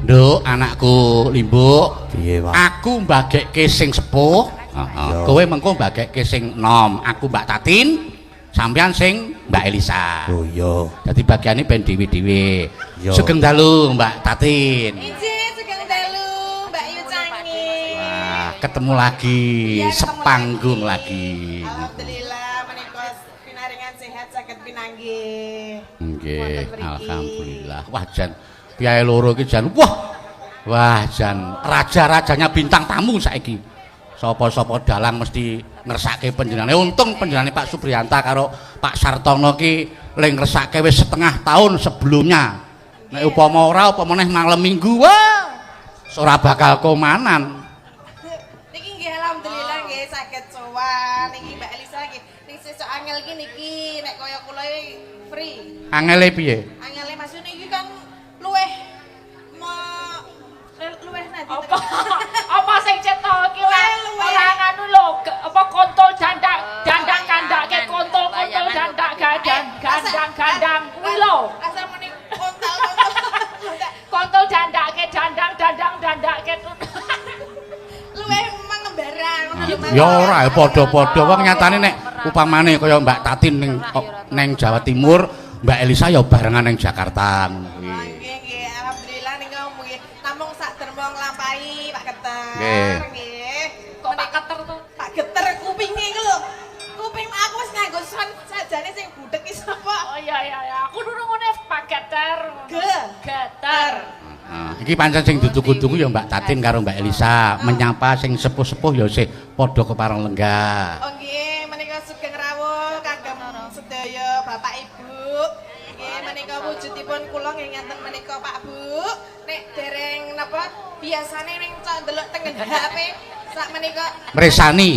Nduk, anakku Limbuk. Piye, Pak? Aku mbagekke sing sepuh, heeh. Iya. Kowe mengko mbagekke sing nom. Aku Mbak Tatin, sampean sing Mbak Elisa. Oh iya. Dadi bagiane ben dhewe-dhewe. Iya. Sugeng dalu, Mbak Tatin. Injih, sugeng dalu, Mbak Yu Cangi. Wah, ketemu lagi, Iya, ketemu sepanggung lagi. Alhamdulillah menika pinaringan sehat saged pinanggih. Nggih, Wonten mriki. Alhamdulillah. Wah, jan piyayi loro iki jan wah. Wah, jan raja-rajanya bintang tamu saiki. Sapa-sapa dalang mesti ngersake panjenengane. Untung panjenengane Pak Supriyanta karo Pak Sartono ki le ngersake wis setengah tahun sebelumnya. Nek upama ora, apa meneh malam Minggu, wah, ora bakal komanan. Niki nggih alhamdulillah nggih saged sowan. Niki Mbak Elisa nggih ning sesuk angel iki niki nek kaya kula iki free. Angele piye? Angele maksudnya iki kan luweh luweh nanti. Apa apa sing cetha iki ora Luwe. Ora nganu lho, apa kontol dandak dandang kandake kontol kontol dandak gadang gandang gandang kuwi lho. Rasa muni kontol kontol. Kontol dandake dandang dandang dandake. Luweh mengembara ngono lho, Mas. Ya ora, ya padha-padha wong nyatane nek upamane kaya Mbak Tatin ning ning Jawa Timur, Mbak Elisa ya barengan ning Jakarta ngono kuwi. Nggih nggih, alhamdulillah niku nggih namung sak derma nglampahi Pak Geter. Nggih. Nggih. Kok Pak Keter to? Pak Geter kupinge iku lho. Kuping aku wis nganggo son sajane sing budek ki sapa? Oh iya, aku dulu ngene Pak Geter. Ge. Geter. Nah, iki pancen sing ditunggu-tunggu ya Mbak Tatin karo Mbak Elisa, menyapa sing sepuh-sepuh ya sih padha kepareng lenggah. Oh nggih, menika sugeng rawuh kagem sedaya Bapak Ibu. Nggih, menika wujudipun kula nggih ngaten menika, Pak, Bu. Nek dereng napa biasane ning cok ndelok tengen HP sak menika. Mresani,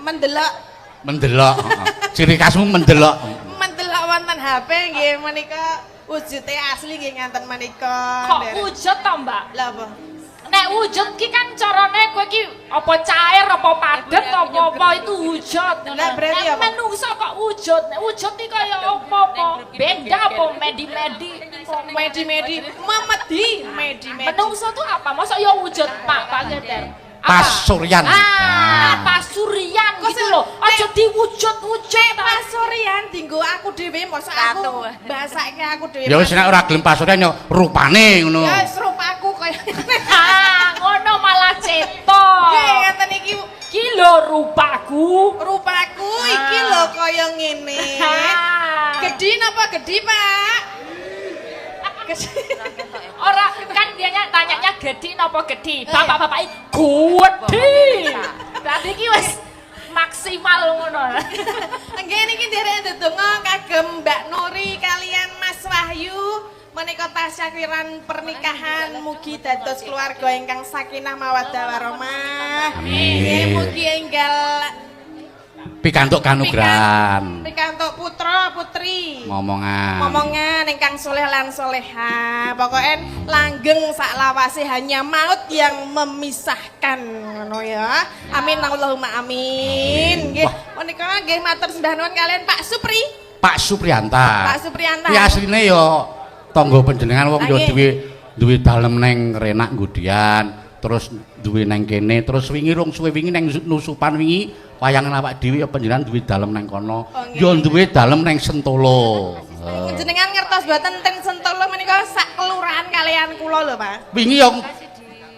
Mendelok. Mendelok, heeh. Ciri khasmu mendelok. Mendelok wonten HP nggih menika wujude asli nggih ngaten menika. Kok Dereng. wujud to, Mbak? Lah apa? Nek wujud ki kan carane kowe ki apa cair apa padet apa apa itu wujud. Lah, berarti Nek apa? Menungso kok wujud. Nek wujud ki kaya apa-apa? Beda apa medi-medi? Medi-medi, memedi, medi-medi. Menungso tuh apa? Masa ya wujud, Pak, Pak Geter? Apa? Pasuryan. Ah, Ah. pasuryan Kok gitu loh. Aja diwujud-wujud. Pasuryan dinggo aku dhewe, mosok aku bahasake aku dhewe. Ya wis, nek ora gelem pasuryan ya rupane ngono. Ya wis, rupaku kaya ngene. Ah, ngono malah cetha. Nggih ngaten iki. Ki lho rupaku. Rupaku iki lho kaya ngene. Ah. Gedhi napa gedhi, Pak? Gedhi. Ora kan dianya tanyanya gedhi napa gedhi. Bapak-bapak iki gedhi. Berarti iki wis maksimal ngono. Nggih niki nderek ndedonga kagem Mbak Nuri kalian Mas Wahyu menika tasyakuran pernikahan, mugi dados keluarga ingkang sakinah mawaddah warahmah. Amin. Nggih mugi enggal Pikantuk kanugrahan. Pikantuk putra putri. Ngomongan. Momongan ingkang soleh lan soleha. Pokoknya langgeng sak lawase, hanya maut yang memisahkan ngono ya. Amin Allahumma amin. Nggih, menika nggih matur sembah nuwun kalian Pak Supri. Pak Supriyanta. Pak Supriyanta. Ki asline ya tangga panjenengan, wong ya duwe duwe dalem neng Renak Gudian, terus duwe neng kene, terus wingi rong suwe wingi neng Nusupan wingi wayangan awak dhewe ya panjenengan duwe dalem neng kono. Oh, nggih. Ya duwe dalem neng Sentolo. Jenengan ngertos boten ten Sentolo menika sak kelurahan kalian kula lho, Pak. Wingi yo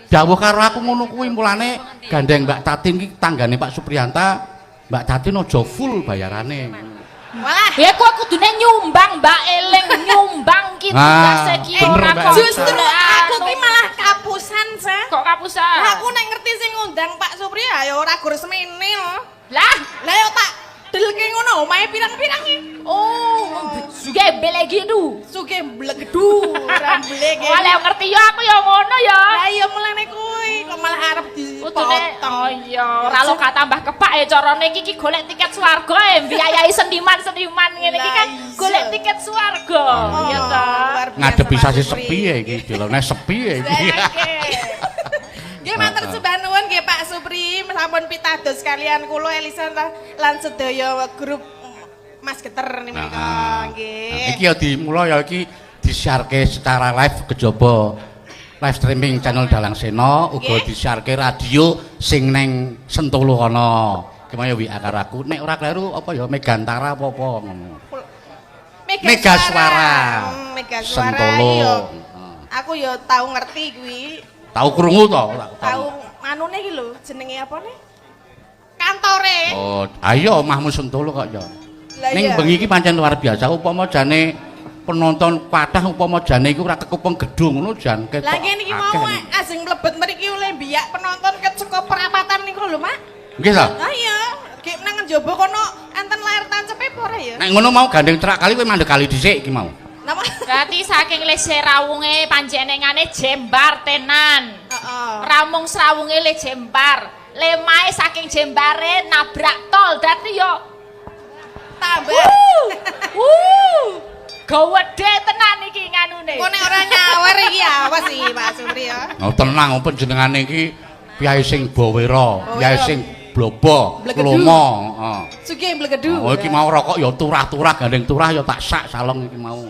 dawuh karo aku ngono kuwi, mulane gandeng Mbak Tatin ki tanggane Pak Supriyanta, Mbak Tatin aja full bayarane. Walah, Ya kok kudune nyumbang, Mbak, eling nyumbang ki Ah, tugase ki bener, ora Mbak kok. Justru aku ki malah kapusan, Sa. Kok kapusan? Lah aku nek ngerti sing ngundang Pak Supri ya ora gur semene lho. Lah, Lah yo tak delke ngono omahe pirang-pirang iki. Oh, sugih belegidu. Sugih mblegedu, ora mblege. Wah, lek ngerti ya aku ya ngono ya. Lah iya mulane kuwi kok malah arep Kudune dipotong. Oh iya, ora lo tambah kepak ya carane iki iki golek tiket swarga e biayai seniman-seniman ngene iki kan Lah iya. golek tiket swarga. Oh, Ya ta. luar biasa, Ngadepi Pak sasi Supri. sepi ya iki, dilone sepi ya iki. Nggih matur sembah nuwun nggih Pak Supri sampun pitados kalian kula Elisa lan sedaya grup Mas Geter menika Nah, nggih. Iki ya dimula ya iki disiarke secara live kejaba live streaming channel Dalang Sena, uga disiarke radio sing neng Sentolo kono. Ki mau ya WA karo aku, nek ora kleru apa ya Megantara apa-apa ngono. Mega, Mega Suara. Mega Suara Sentolo. Iya. Heeh. Aku ya tau ngerti kuwi. Tau krungu to? Tau anune iki lho, jenenge apa nih? Kantore. Oh, ayo omahmu Sentolo kok ya. Lah Ning iya. bengi iki pancen luar biasa, upama jane penonton kathah, upama jane iku ora kekupeng gedung ngono jan ketok. Lah ngene iki mau akeh. Ajeng mlebet mriki oleh mbiyak penonton ket saka perapatan niku lho, Mak. Nggih ta? Ah iya, gek nang njaba kono enten layar tancepe apa ora ya? Nek ngono mau gandeng cerak kali kowe mandek kali dhisik iki mau. Napa? Berarti saking lese rawunge panjenengane jembar tenan. Heeh. Ramung srawunge le jembar. Lemahe saking jembare nabrak tol. Dadi yo Tambah. Wuh. Gawedhe tenan iki nganune. Kok nek ora nyawer iki awas iki Pak Supri ya. Oh tenang, panjenengane iki piyai sing bawera, piyai sing blobo, Blegedu. lomo, heeh. Sugih blegedu. Oh iki mau rokok ya turah-turah, gandeng turah ya tak sak salong iki mau.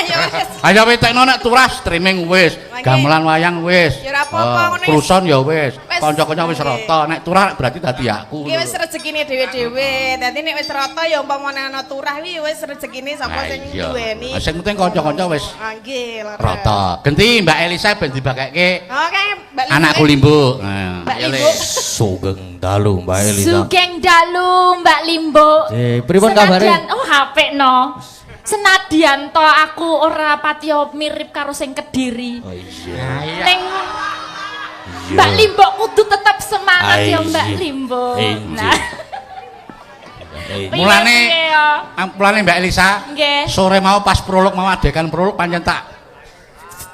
Ya wis. Ayo wetekno nek turah streaming wis, Mangke. gamelan wayang wis. Ya ora apa-apa, Oh, ngono wis. Kruson ya wis, Wis. kanca-kanca wis Nggih. rata, nek turah berarti dadi aku. Iki wis rezekine dhewe-dhewe. Dadi nek wis rata ya umpamane ana turah kuwi wis rezekine sapa Nah, sing iya. duweni. Ah, sing penting kanca-kanca wis Ah nggih, leres. rata. Genti Mbak Elisa ben dibakekke Oke, Mbak Limbu. anakku Limbu. Nah, Mbak ayo, Le. Limbu. Sugeng dalu Mbak Elisa. Sugeng dalu Mbak Limbo. Pripun kabare? Oh, HP no. Senadyan to aku ora patiya mirip karo sing Kediri. Oh iya. Ning Mbak Limbo kudu tetep semangat ya Ah, Mbak iya. Limbo. Iya. Nah, Eh, piye, Mulane- piye ya? Mulane Mbak Elisa, Nggih. sore mau pas prolog mau adegan prolog pancen tak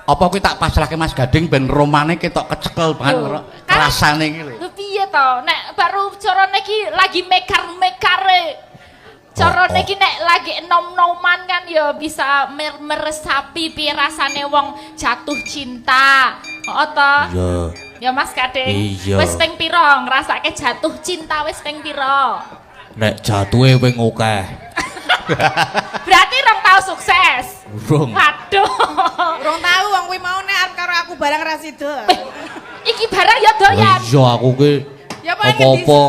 apa kuwi tak pasrahke Mas Gading ben romane ketok kecekel banget Lho, rasane iki lho. Lho piye to? Nek baru carane iki lagi mekar-mekare. Carane Oh, oh. iki nek lagi enom-noman kan ya bisa meresapi piye rasane wong jatuh cinta. Oh to? Iya. Ya Mas Gading. Iya. Wis ping pira ngrasake jatuh cinta wis ping pira? Nek jatuhe ping akeh. Berarti rong tau sukses. Urung. Waduh. Urung tau wong kuwi mau nek arep karo aku barang ra sida. Iki barang ya doyan. Iya aku ki Ya paling apa-apa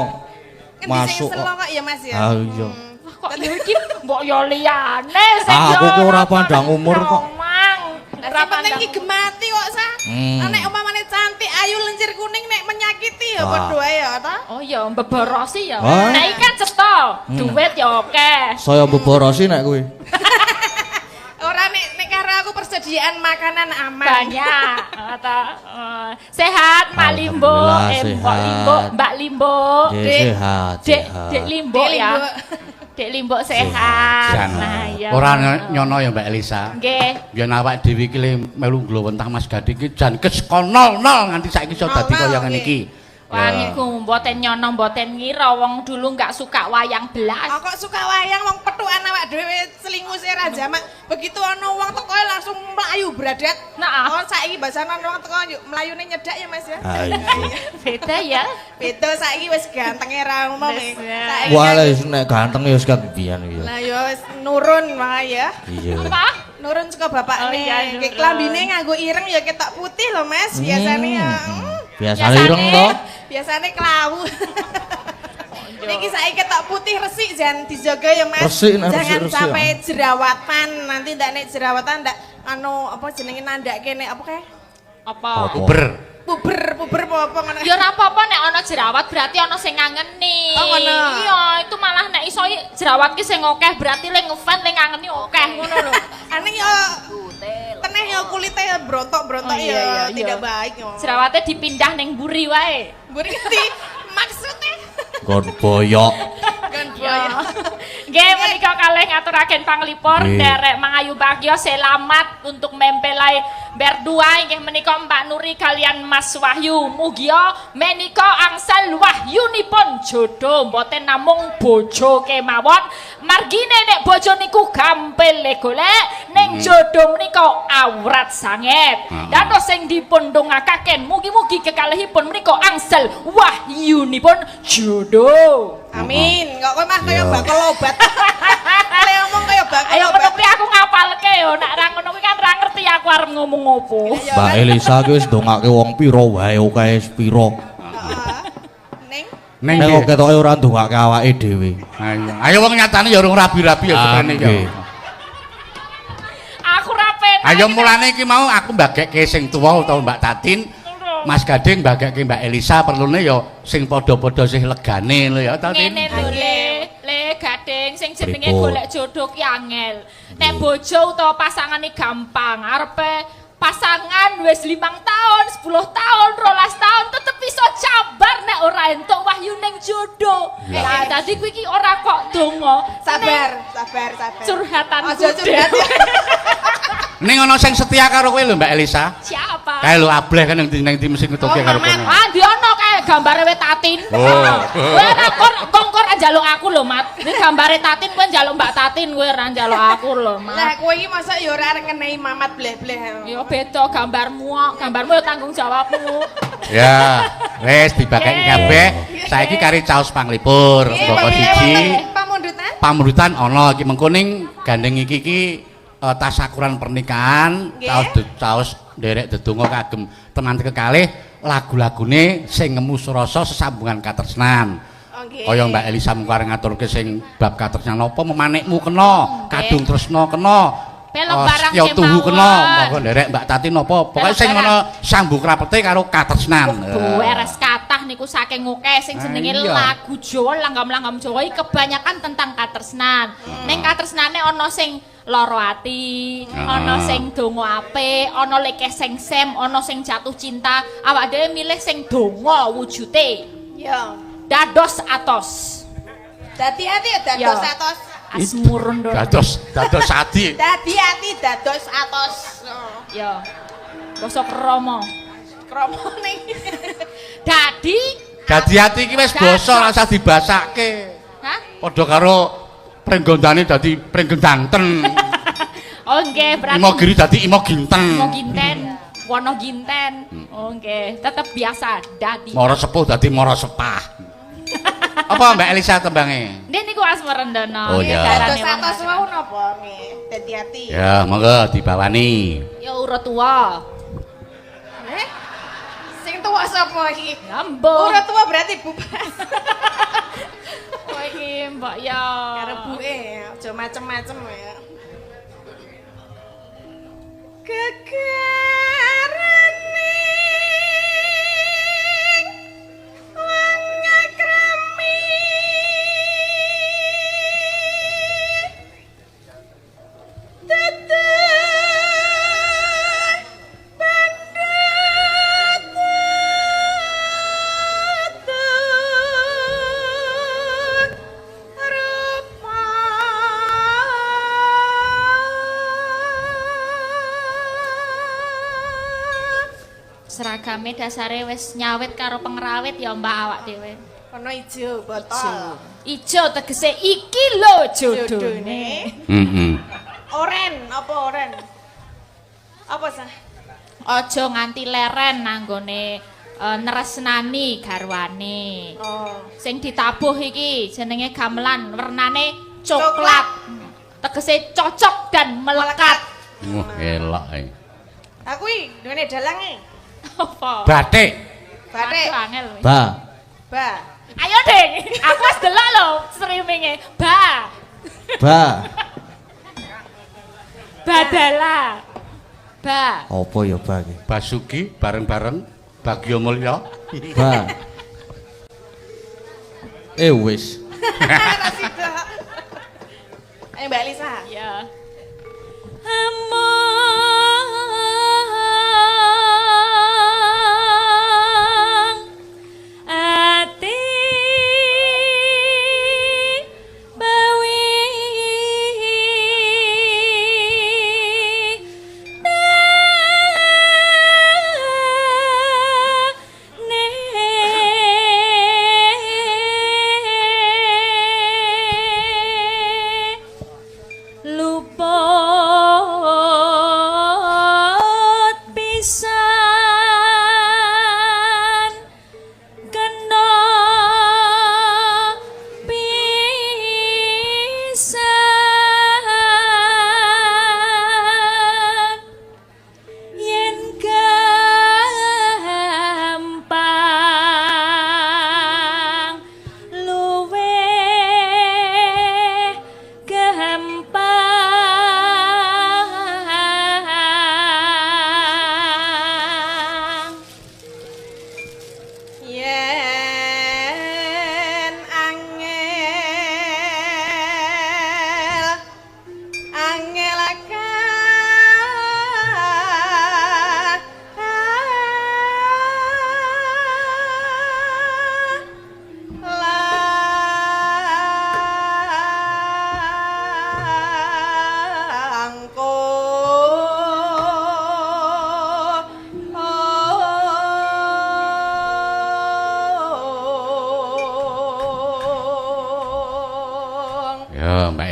ngendi sing masuk selo kok ya Mas ya. Ah iya. Wah, kok ya iki mbok ya liyane sing Ah, aku ya ki ora pandang umur kok. Mang. Lah Ora sing penting pandang iki gemati kok sa. Nek umpamane cantik ayu lencir kuning nek menyakiti ya Wah. padha ae ya ta. Oh iya, mbeborosi ya. Ah. Nek iki kan cetha, duit ya akeh. Saya beborosi nek kuwi. Ora nek nek karo aku persediaan makanan aman. Banyak. Atau sehat Mak Limbo, Alhamdulillah, Mbak sehat. Limbo, Mbak Limbo. Nggih, Dek, sehat, Dek, sehat. Dek Limbo Dek ya. Limbo. Dek Limbo sehat. Jan. Nah, iya. Ora nyono ya Mbak Elisa. Nggih. Yen awak dhewe iki le melu nglowentah Mas Gading iki jan kes nol nol nganti saiki iso dadi Nol-nol, kaya ngene nggih. iki. Wah Ya. niku mboten nyono mboten ngira wong dulu nggak suka wayang belas. Aku kok suka wayang wong pethukan awak dhewe selinguse ra jamak. Begitu ana wong teko langsung mlayu bradet. Nah. Oh saiki basane ana wong teko yuk mlayune nyedak ya Mas ya. Ah iya. Beda ya. Beda saiki wis gantenge ra umum Wis, e. ya. Saiki Wah, kan- lah wis nek ganteng ya wis kat biyen ya. Lah ya wis nurun wae ya. Iya. Apa? Nurun saka bapak Oh nih. iya, nurun. Klambine nganggo ireng ya ketok putih lho Mas, biasane ya. Biasane ireng to. Biasane klawu. Niki saiki ketok putih resik jangan dijaga ya Mas. Resik, nek Jangan resik-resik, sampai ya. jerawatan. Nanti ndak nek jerawatan ndak anu apa jenenge nandake nek apa kae? Apa? Apa? Puber. Puber, puber apa apa ngono. Ya ora apa-apa nek ana jerawat berarti ana sing ngangeni. Oh, ngono. Iya, itu malah nek iso jerawat ki sing akeh berarti le ngefan le ngangeni akeh ngono lho. Aneh ya teneh ya kulitnya ya brontok-brontok Oh, iya, ya iya, tidak iya. baik ya. Jerawatnya dipindah ning mburi wae. Mburi ngerti maksudnya. Gon boyok. Gon Ya. boyo. Nggih menika kalih ngaturaken panglipur Nggih. nderek mangayu bagya selamat untuk mempelai berdua inggih menika Mbak Nuri kalian Mas Wahyu. Mugia menika angsal wahyunipun jodoh mboten namung bojo kemawon. Margine nek bojo niku gampil le golek ning jodoh menika awrat sanget. Dados sing dipun dongakaken mugi-mugi kekalihipun menika angsal wahyunipun jodoh. Amin. Kok kowe mah kaya Iya. bakal obat. Le ngomong kaya bakal Ayo obat. ngono kuwi aku ngapalke yo, nek ra ngono kuwi kan ra ngerti aku arep ngomong opo. Mbak Elisa ki wis ndongake wong pira wae oke pira. Heeh. Ning Ning Nek kok ketoke ora ndongake awake dhewe. Ayo, ayo wong nyatane ya urung rabi-rabi ya sepene ya. Nggih. Aku ra penak. Ayo mulane iki mau aku mbagekke sing tuwa utawa Mbak Tatin, Mas Gading mbagekke Mbak Elisa perlune ya sing padha-padha sing legane lho ya Tatin. Ngene lho Le, Le Gading sing jenenge Pripun? golek jodoh ki angel. Nek bojo utawa pasangane gampang, arepe pasangan wis 5 tahun, 10 tahun, 12 tahun tetep iso cabar nek ora entuk wahyuning jodoh. Lah dadi kuwi iki ora kok donga. sabar, sabar, sabar. Curhatanku Aja curhat. Ning ana sing setia karo kowe lho Mbak Elisa. Siapa? Kae lho ableh kan nang ndi mesti ngetuke Oh, karo Mamat. kono. Ah, ndi ono kae gambare we Tatin. Oh. Kowe ora kongkor njaluk aku lho, Mat. Iki gambare Tatin kowe njaluk Mbak Tatin kowe ora njaluk aku lho, Mat. Lah kowe iki masa ya ora arep ngenehi Mamat bleh-bleh. Ya beda gambarmu kok. Gambarmu ya tanggung jawabmu. Ya, wis dibageki kabeh. Saiki kari caos panglipur, Nggih, mboko siji. Pamundutan? Pamundutan ana iki mengko ning gandeng iki iki tasakuran pernikahan, Nggih. caos caos nderek dedonga kagem tenan kekalih lagu-lagune sing ngemu surasa sesambungan katresnan. Oh, nggih. Kaya Mbak Elisa mengko arep ngaturke sing bab katresnan apa memanikmu kena, kadung tresna kena. Pelok barang setya tuhu kemawon. kena, monggo nderek Mbak Tatin apa. Pokoke Pelok sing barang. ana sambung rapete karo katresnan. Beres kathah niku saking akeh sing jenenge Ah, iya. lagu Jawa, langgam-langgam Jawa iki kebanyakan tentang katresnan. Ning katresnane ana sing lara ati, ana sing donga apik, ana lekeh sing sem, ana sing jatuh cinta. Awak dhewe milih sing donga wujude. Ya. Dados atos. Dadi ati ya dados Ya. atos. Asmurun. Dados dados adi. Dadi ati dados atos. Oh, Ya. Basa krama. Kromo ning. Dadi Dadi ati iki wis basa ora usah dibasake. Hah? Padha karo prenggondane dadi prenggendanten. Oh nggih, berarti Imogiri dadi imoginten. Imo ginten, Wono ginten. Oh nggih, tetep biasa dadi. Mara sepuh dadi mara sepah. Apa Mbak Elisa tembange? Nggih niku Asmarendana. Oh, iya. Dados atos wau napa nggih? Dadi ati. Ya, monggo dibawani. Ya urut tuwa. Eh? Sing tuwa sapa iki? Ya mbok. Ora tuwa berarti bupas. Kowe iki mbok ya. Karo buke aja macem-macem ya. Gegarane wong akrami teteh pandhet rupa. Seragame dasare wis nyawit karo pengrawit ya Mbak awak dhewe. Ono ijo botol. Ijo tegese iki lho jodone. Jodone. Heeh. Oren, apa oren? Apa sah? Aja nganti leren nanggone neresnani garwane. Oh. Sing ditabuh iki jenenge gamelan, wernane coklat. Tegese cocok dan melekat. Wah, elok e. Aku iki ngene dalange. Apa? Batik. Batik. Aduh, angel. weh. Ba. Ba. Ayo, Ding. Aku wis delok lho streaminge. Ba. Ba. Badala. Ba. Apa ya ba iki? Basuki bareng-bareng Bagyo Mulya. Ba. Eh wis. Ora sida. Ayo Mbak Lisa. Ya. Among ati bawi tane lupa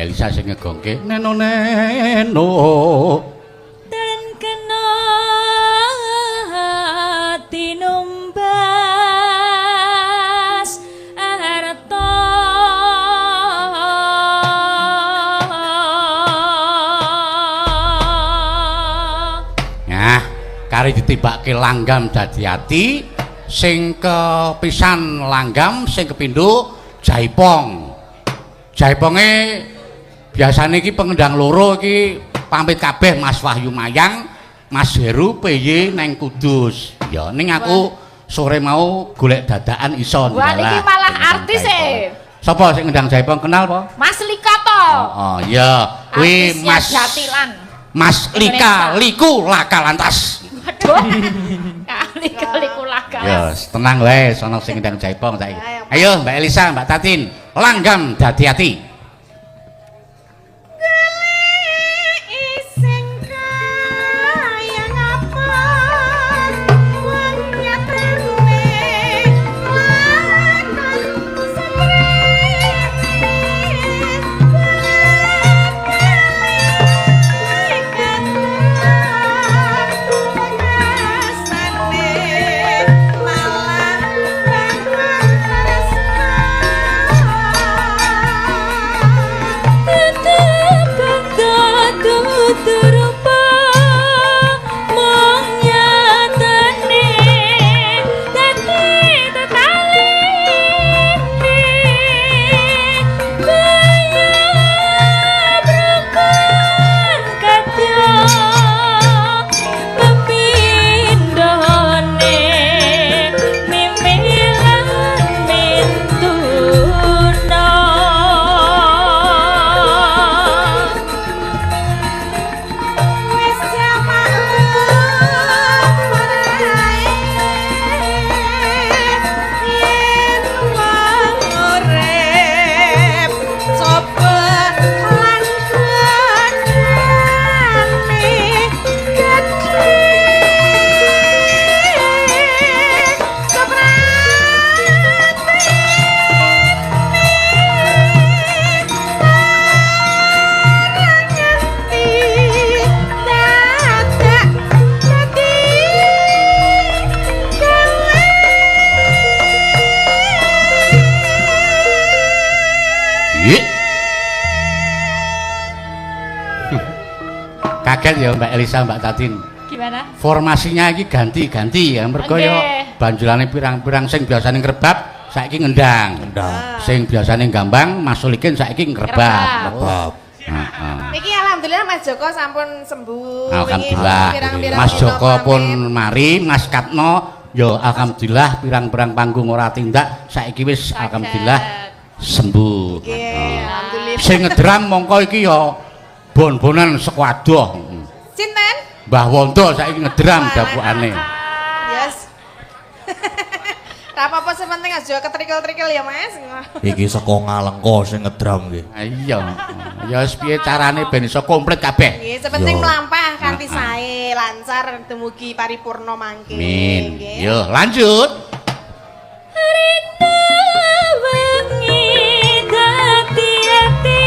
Elisa sing ngegongke neno neno. Den kena tinumbas arta Nah, kari ditibake langgam dadi ati, sing kepisan langgam, sing kepindho jaipong. Jaiponge biasane iki pengendang loro iki pamit kabeh Mas Wahyu Mayang, Mas Heru PY neng Kudus. Ya ning aku sore mau golek dadakan iso. Wah, niki malah artis e. Sapa sing ngendang jaipong kenal apa? Mas Lika to. Oh, iya, kuwi Artisnya Mas Jatilan. Mas Lika Liku Laka Lantas. Waduh. Lika liku laka. Ya, tenang wae, sono sing ngendang jaipong saiki. Ayo Mbak Elisa, Mbak Tatin, langgam dadi ati. Sing kaya ngapa wong nyatane lakon Kaget ya Mbak Elisa, Mbak Tatin. Gimana? Formasinya iki ganti-ganti ya, mergo ya banjulane pirang-pirang sing biasane ngrebab saiki ngendang. Ngendang. Sing biasane gambang Mas Solikin saiki ngrebab. Ngrebab. Heeh. Niki alhamdulillah Mas Joko sampun sembuh. Alhamdulillah. Pirang-pirang Mas dina Joko pamit. pun mari, Mas Katno ya alhamdulillah pirang-pirang panggung ora tindak saiki wis alhamdulillah sembuh. Nggih, alhamdulillah. Sing ngedram mongko iki ya bon-bonan saka adoh. Sinten? Mbah Wondo saiki ngedram dapukane. Yes. Ra apa-apa sing penting aja ketrikel-trikel ya, Mas. Iki saka Ngalengka sing ngedram nggih. Ah, iya. Ya wis piye carane ben iso komplit kabeh. Nggih, sepenting Yo. mlampah kanthi sae, lancar dumugi paripurna mangke. Amin. Nggih. Yo, lanjut. Rina wengi dadi ati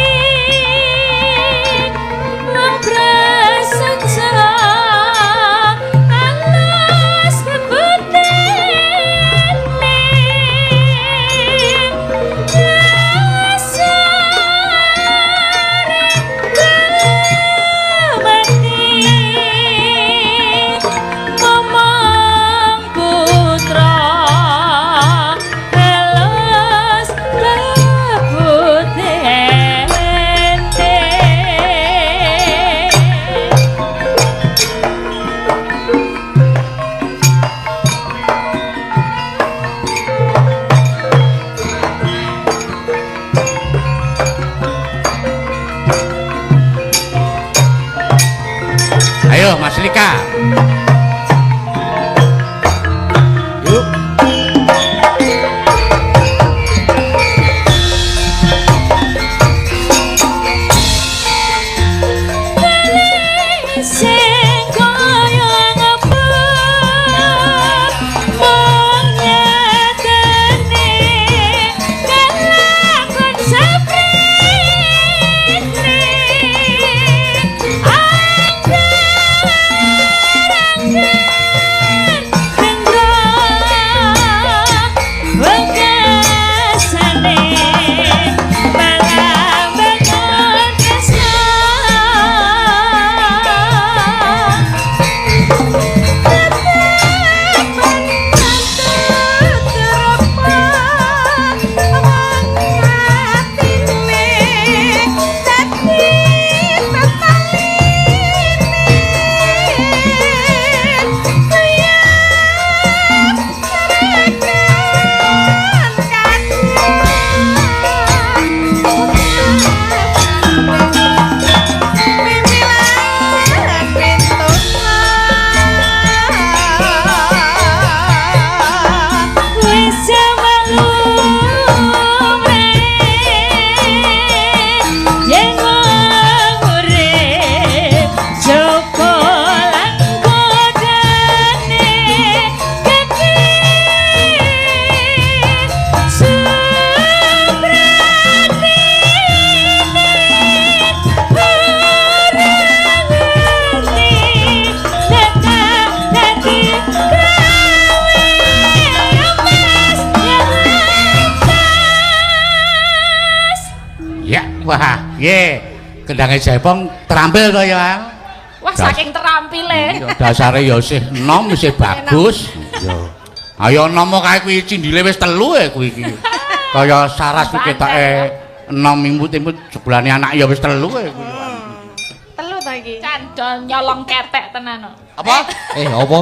wong prasaja alas kebutene dasare mati momong putra halus kabutene. Ayo Mas Lika. Yuk. Sing kaya ngapa mung nyatane kelakon saprene Piye? Kendange Jaipong terampil to ya? Wah, saking terampile. Iya, dasare ya isih enom, isih bagus. Iya. Ayo enom kae kuwi cindile wis telu e kuwi iki. Kaya saras kuwi ketoke enom imut-imut jebulane anak ya wis telu e kuwi. Telu ta iki? Candon nyolong ketek tenan. Apa? Apa?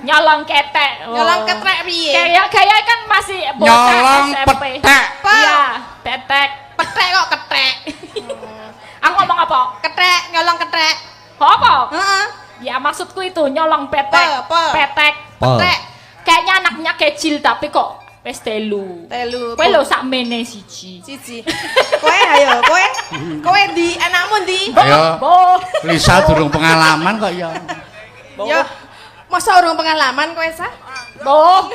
Nyolong ketek. Oh. Nyolong ketrek piye? Kayak kayak kan masih bocah Nyolong SMP. petek. Iya, petek. Petek kok ketrek. Aku ngomong apa? Ketrek, nyolong ketrek. Apa? Heeh. Ya maksudku itu nyolong petek. Pe, pe. Petek. Petek. Kayaknya anaknya kecil tapi kok wis telu. Telu. Kowe lho sakmene siji. Siji. Kowe ayo, kowe. Kowe ndi? Anakmu ndi? Ayo. Boh. Lisa durung pengalaman kok ya. Yo. Masa urung pengalaman kowe sah? Boh.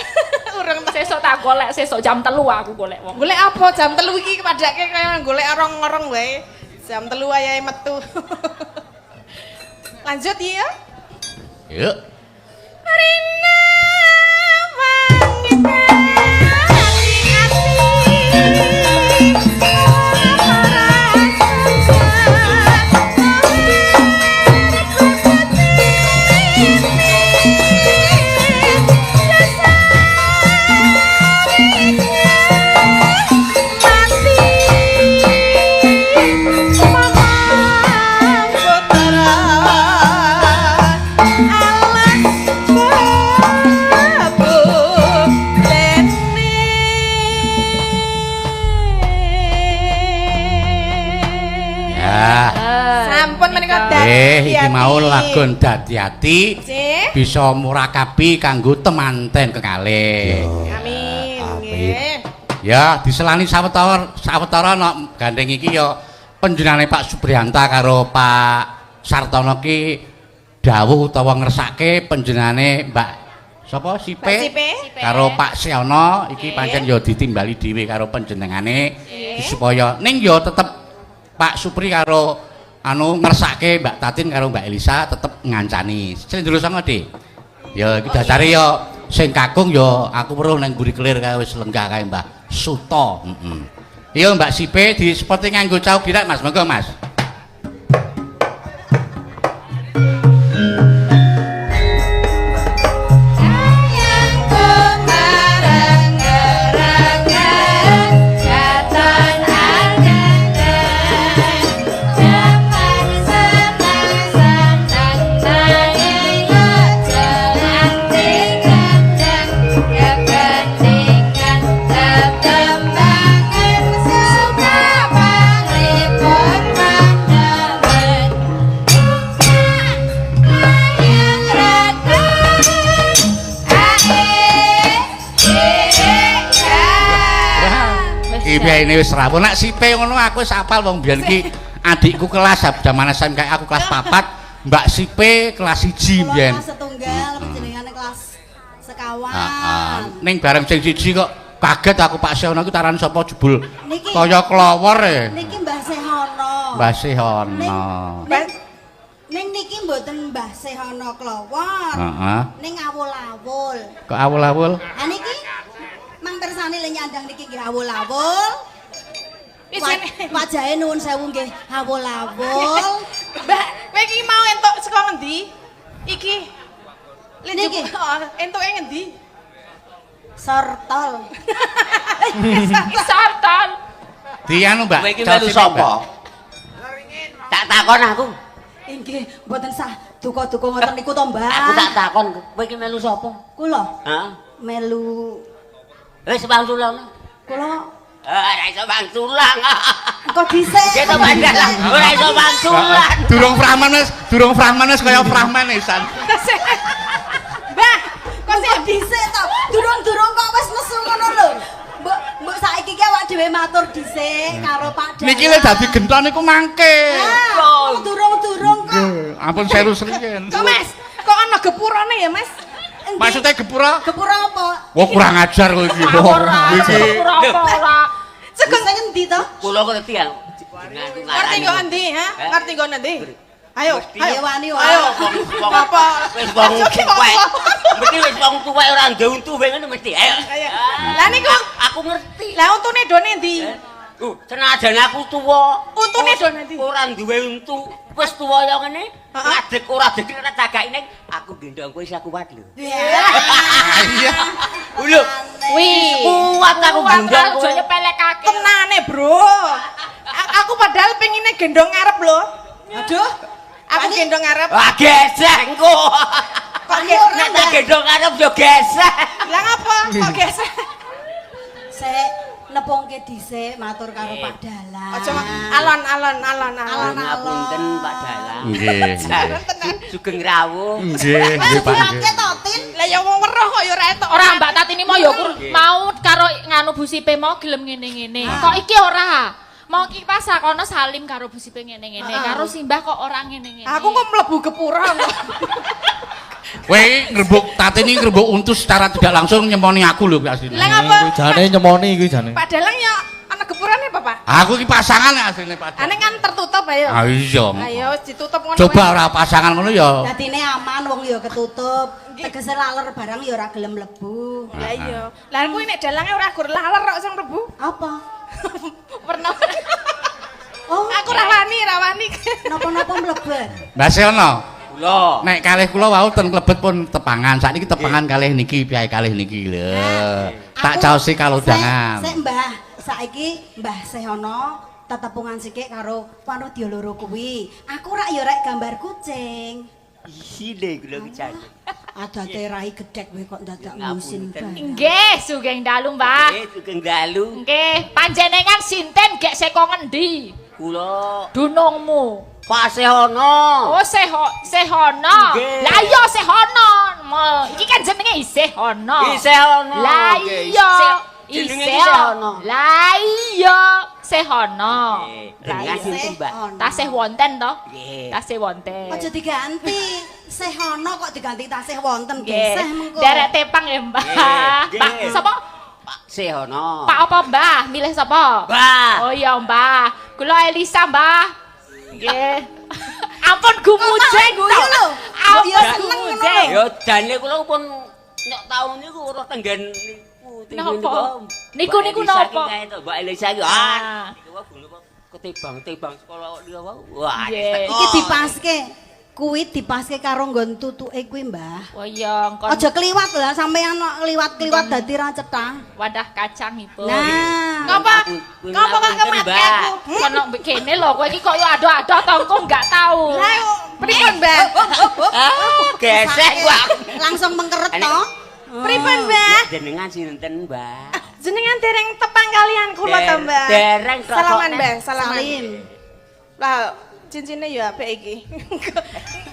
Urung ta. Sesuk tak golek, sesuk jam 3 aku golek wong. Golek apa jam 3 iki kepadake kaya golek orong-orong wae. Jam 3 ayahe metu. Lanjut ya. Yuk. Rina wangi Ya. Sampun menika dadi. Iki mau lagon dadi ati bisa murakabi kanggo temanten kekalih. Amin. Nggih. Ya, diselani sawetara sawetara ana gandeng iki ya panjenengane Pak Supriyanta karo Pak Sartono ki dawuh utawa ngersake panjenengane Mbak sapa Sipe? Mbak Sipe. Karo Pak Seono iki pancen ya ditimbali dhewe karo panjenengane supaya ning ya tetep Pak Supri karo anu ngersake Mbak Tatin karo Mbak Elisa tetep ngancani. Slendro sanga, Dik. Ya iki dasare ya sing kakung ya aku weruh nang mburi kelir kae wis lenggah kae Mbah Suto. Heeh. Iya Mbak Sipe di spotting nganggo cau girak Mas. Monggo Mas. Iki ini wis rawuh. Nek Sipe ngono aku wis apal wong biyen iki adikku kelas jaman SMK aku kelas 4, Mbak Sipe kelas 1 biyen. Kelas setunggal panjenengane kelas sekawan. Heeh. Ning bareng sing siji kok kaget aku Pak Sehono iku taran sapa jebul kaya klower e. Niki Mbah Sehono. Mbah Sehono. Ning niki mboten Mbah Sehono klower. Heeh. Ning awul-awul. Kok awul-awul? Ha niki mang persane le nyandang niki nggih awul-awul. Wajahe nuwun sewu nggih awul-awul. Mbak, kowe iki mau entuk saka ngendi? Iki. Niki entuke ngendi? Sortol. Sortol. Di anu Mbak. Kowe iki melu sapa? Tak takon aku. Inggih, mboten sah duka-duka ngoten niku to, Mbak. Aku tak takon, kowe iki melu sapa? Kula. Heeh. Melu wis wangsulan. Kula ora iso wangsulan. Kok dhisik? Nggih to Mbak. Ora iso wangsulan. Durung Frahman wis, durung Frahman wis kaya Frahman isan. Mbah, kok sik dhisik to? Durung-durung kok wis nesu ngono lho. Mbok mbok saiki ki awak dhewe matur dhisik karo Pak Dalang. Niki le dadi genton niku mangke. Durung-durung kok. Ampun serius riyen. Kok Mas, kok ana gepurane ya Mas? Maksudnya gepura? Gepura apa? Wah kurang ajar kowe iki. Iki gepura apa ora? Sego sing endi to? Kula ngerti ya. Ngerti kok endi, ha? Ngerti kok endi? Ayo, ayo wani ayo. Apa? Wis wong tuwek. Mesti wis wong tuwek ora ndek untu wae ngono mesti. Ayo. Lah niku aku ngerti. Lah untune done endi? Senajan aku tuwa, Untune do nanti. Ora duwe untu. Wis tuwa ya ngene, ngadeg ora deg ora cagakne, aku gendong kowe isih kuat lho. Iya. Lho, Wih. kuat aku Kuat gendong aja kowe. nyepelekake. Tenane, Bro. Aku padahal pengine gendong ngarep lho. Aduh. Aku gendong ngarep. Wah, gesek engko. Kok Nek tak gendong ngarep yo gesek. Lah ngapa? Kok gesek? Sik nepungke dhisik matur karo Pak Dalang. Aja alon alon alon alon. Alon. Ngapunten Pak Dalang. Nggih, nggih. Sugeng rawuh. Nggih, nggih Pak. Suratke Nggih. to, Tin. Lah ya wong weruh kok ya ora entuk. Ora Mbak Tatini mau ya mau karo nganu Bu Sipe mau gelem ngene-ngene. Kok iki ora? Mau ki pas kono salim karo Bu Sipe ngene-ngene, karo Simbah kok ora ngene-ngene. Aku kok mlebu gepura kok. Kowe ngrembug Tatini ngrembug untu secara tidak langsung nyemoni aku lho asline. Lah ngapa? Kuwi jane nyemoni kuwi jane. Pak Dalang ya ana gepurane apa, Pak? Aku iki pasangan ya asline Pak. Ane kan tertutup ayo. Ah iya. Ayo wis ditutup ngono. Coba wae. ora pasangan ngono ya. Dadine aman wong ya ketutup. Tegese laler barang ya ora gelem mlebu. Lah iya. Lah kuwi nek dalange ora gur laler kok sing mlebu. Apa? Pernah. Oh, Aku ra wani, ra wani. napa-napa mlebet. Mbak Seono, Kula. nek kalih kula wau ten klebet pun tepangan. Sakniki tepangan kalih niki, piyai kalih niki lho. Tak Aku- caosi kalodhangan. Sik, Mbah, saiki Mbah Sehono tetepungan sikik karo Wanodya loro kuwi. Aku rak ya rek gambar kucing. Isine kula ki jane. Adate rai gedhek kowe kok dadak musim Ngapunten. barang. Nggih, sugeng dalu, Mbah. Nggih, sugeng dalu. Nggih, panjenengan sinten gek saka ngendi? Kula Dunungmu. Pak Sehono. Oh, Sehono. Nggih. Lah iya Sehono. Iki kan jenenge isih ono. Isih ono. Lah Nggih, iya. Jenenge Isih isih ono. Lah iya, Sehono. Nggih, Lah jenengan iya. sinten, Mbak? Tasih wonten to? Nggih. Tasih wonten. Aja diganti. Sehono kok diganti tasih wonten Nggih. geseh mengko. Derek tepang ya, Mbah. Nggih, Mbah nggih. sapa? Pak Sehono. Pak apa, Mbah? Milih sapa? Mbah. Oh iya, Mbah. Kula Elisa, Mbah. Nggih. Ampun gumujeng guyu to. lho. Ampun Ya seneng ngono gumujeng. Ya jane kula pun nek taun niku ora tenggen niku Napa? Niku niku napa? Mbak Elisa iki Ah. ah niku wae gulu kok ketibang-tibang sekolah liya wae. Wah, Nggih. Iki dipaske. Kuwi dipaske karo nggon tutuke kuwi, Mbah. Oh iya, engkon Aja kliwat lah sampean kok kliwat-kliwat dadi ra cetha. wadah kacang ibu. Nah, Ngapa? Ngapa kok kematke aku? Hmm? Kono kene lho, kowe iki koyo ado-ado to engko enggak tahu. Lah yo, pripun, Mbah? Ah, gesek gua. Langsung mengkeret to. Pripun, Mbah? Jenengan sinten, Mbak? Jenengan dereng tepang kalian kula to, Mbah. Dereng kok. Salaman, Mbah, salaman. Salim. Lah cincine ya apik iki.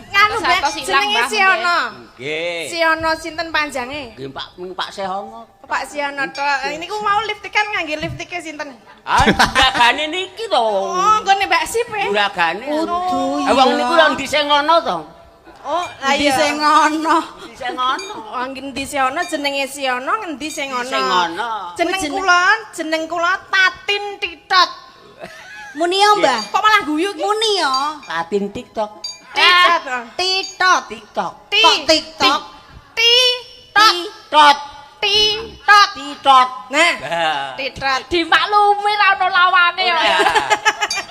Nganu, Mbah, Terus atos ilang, jenenge Mbah, Siono. Nggih. Siono sinten panjange? Nggih, Pak Pak Sehono. Pak Siono tok. Ini ku mau lipstikan ngangge lipstike sinten? Ah, juragane niki to. Oh, nggone Mbak Sip e. Juragane. Kudu. Eh wong niku lho ndi sing ngono to? Oh, lah Ndi iya. sing ngono. Ndi sing ngono? Oh, ngendi Siono jenenge Siono ngendi sing ngono? Sing ngono. Jeneng Jeneng- kula, jeneng kula Tatin Titot. Muni yo, Mbah. Kok malah guyu ki? Muni yo. Tatin TikTok. Titot. Titot. TikTok. Ti. Kok TikTok? Ti. Tot. Titot. Titot. Titot. Nah, Lah. Titot. Dimaklumi ra ono lawane kok.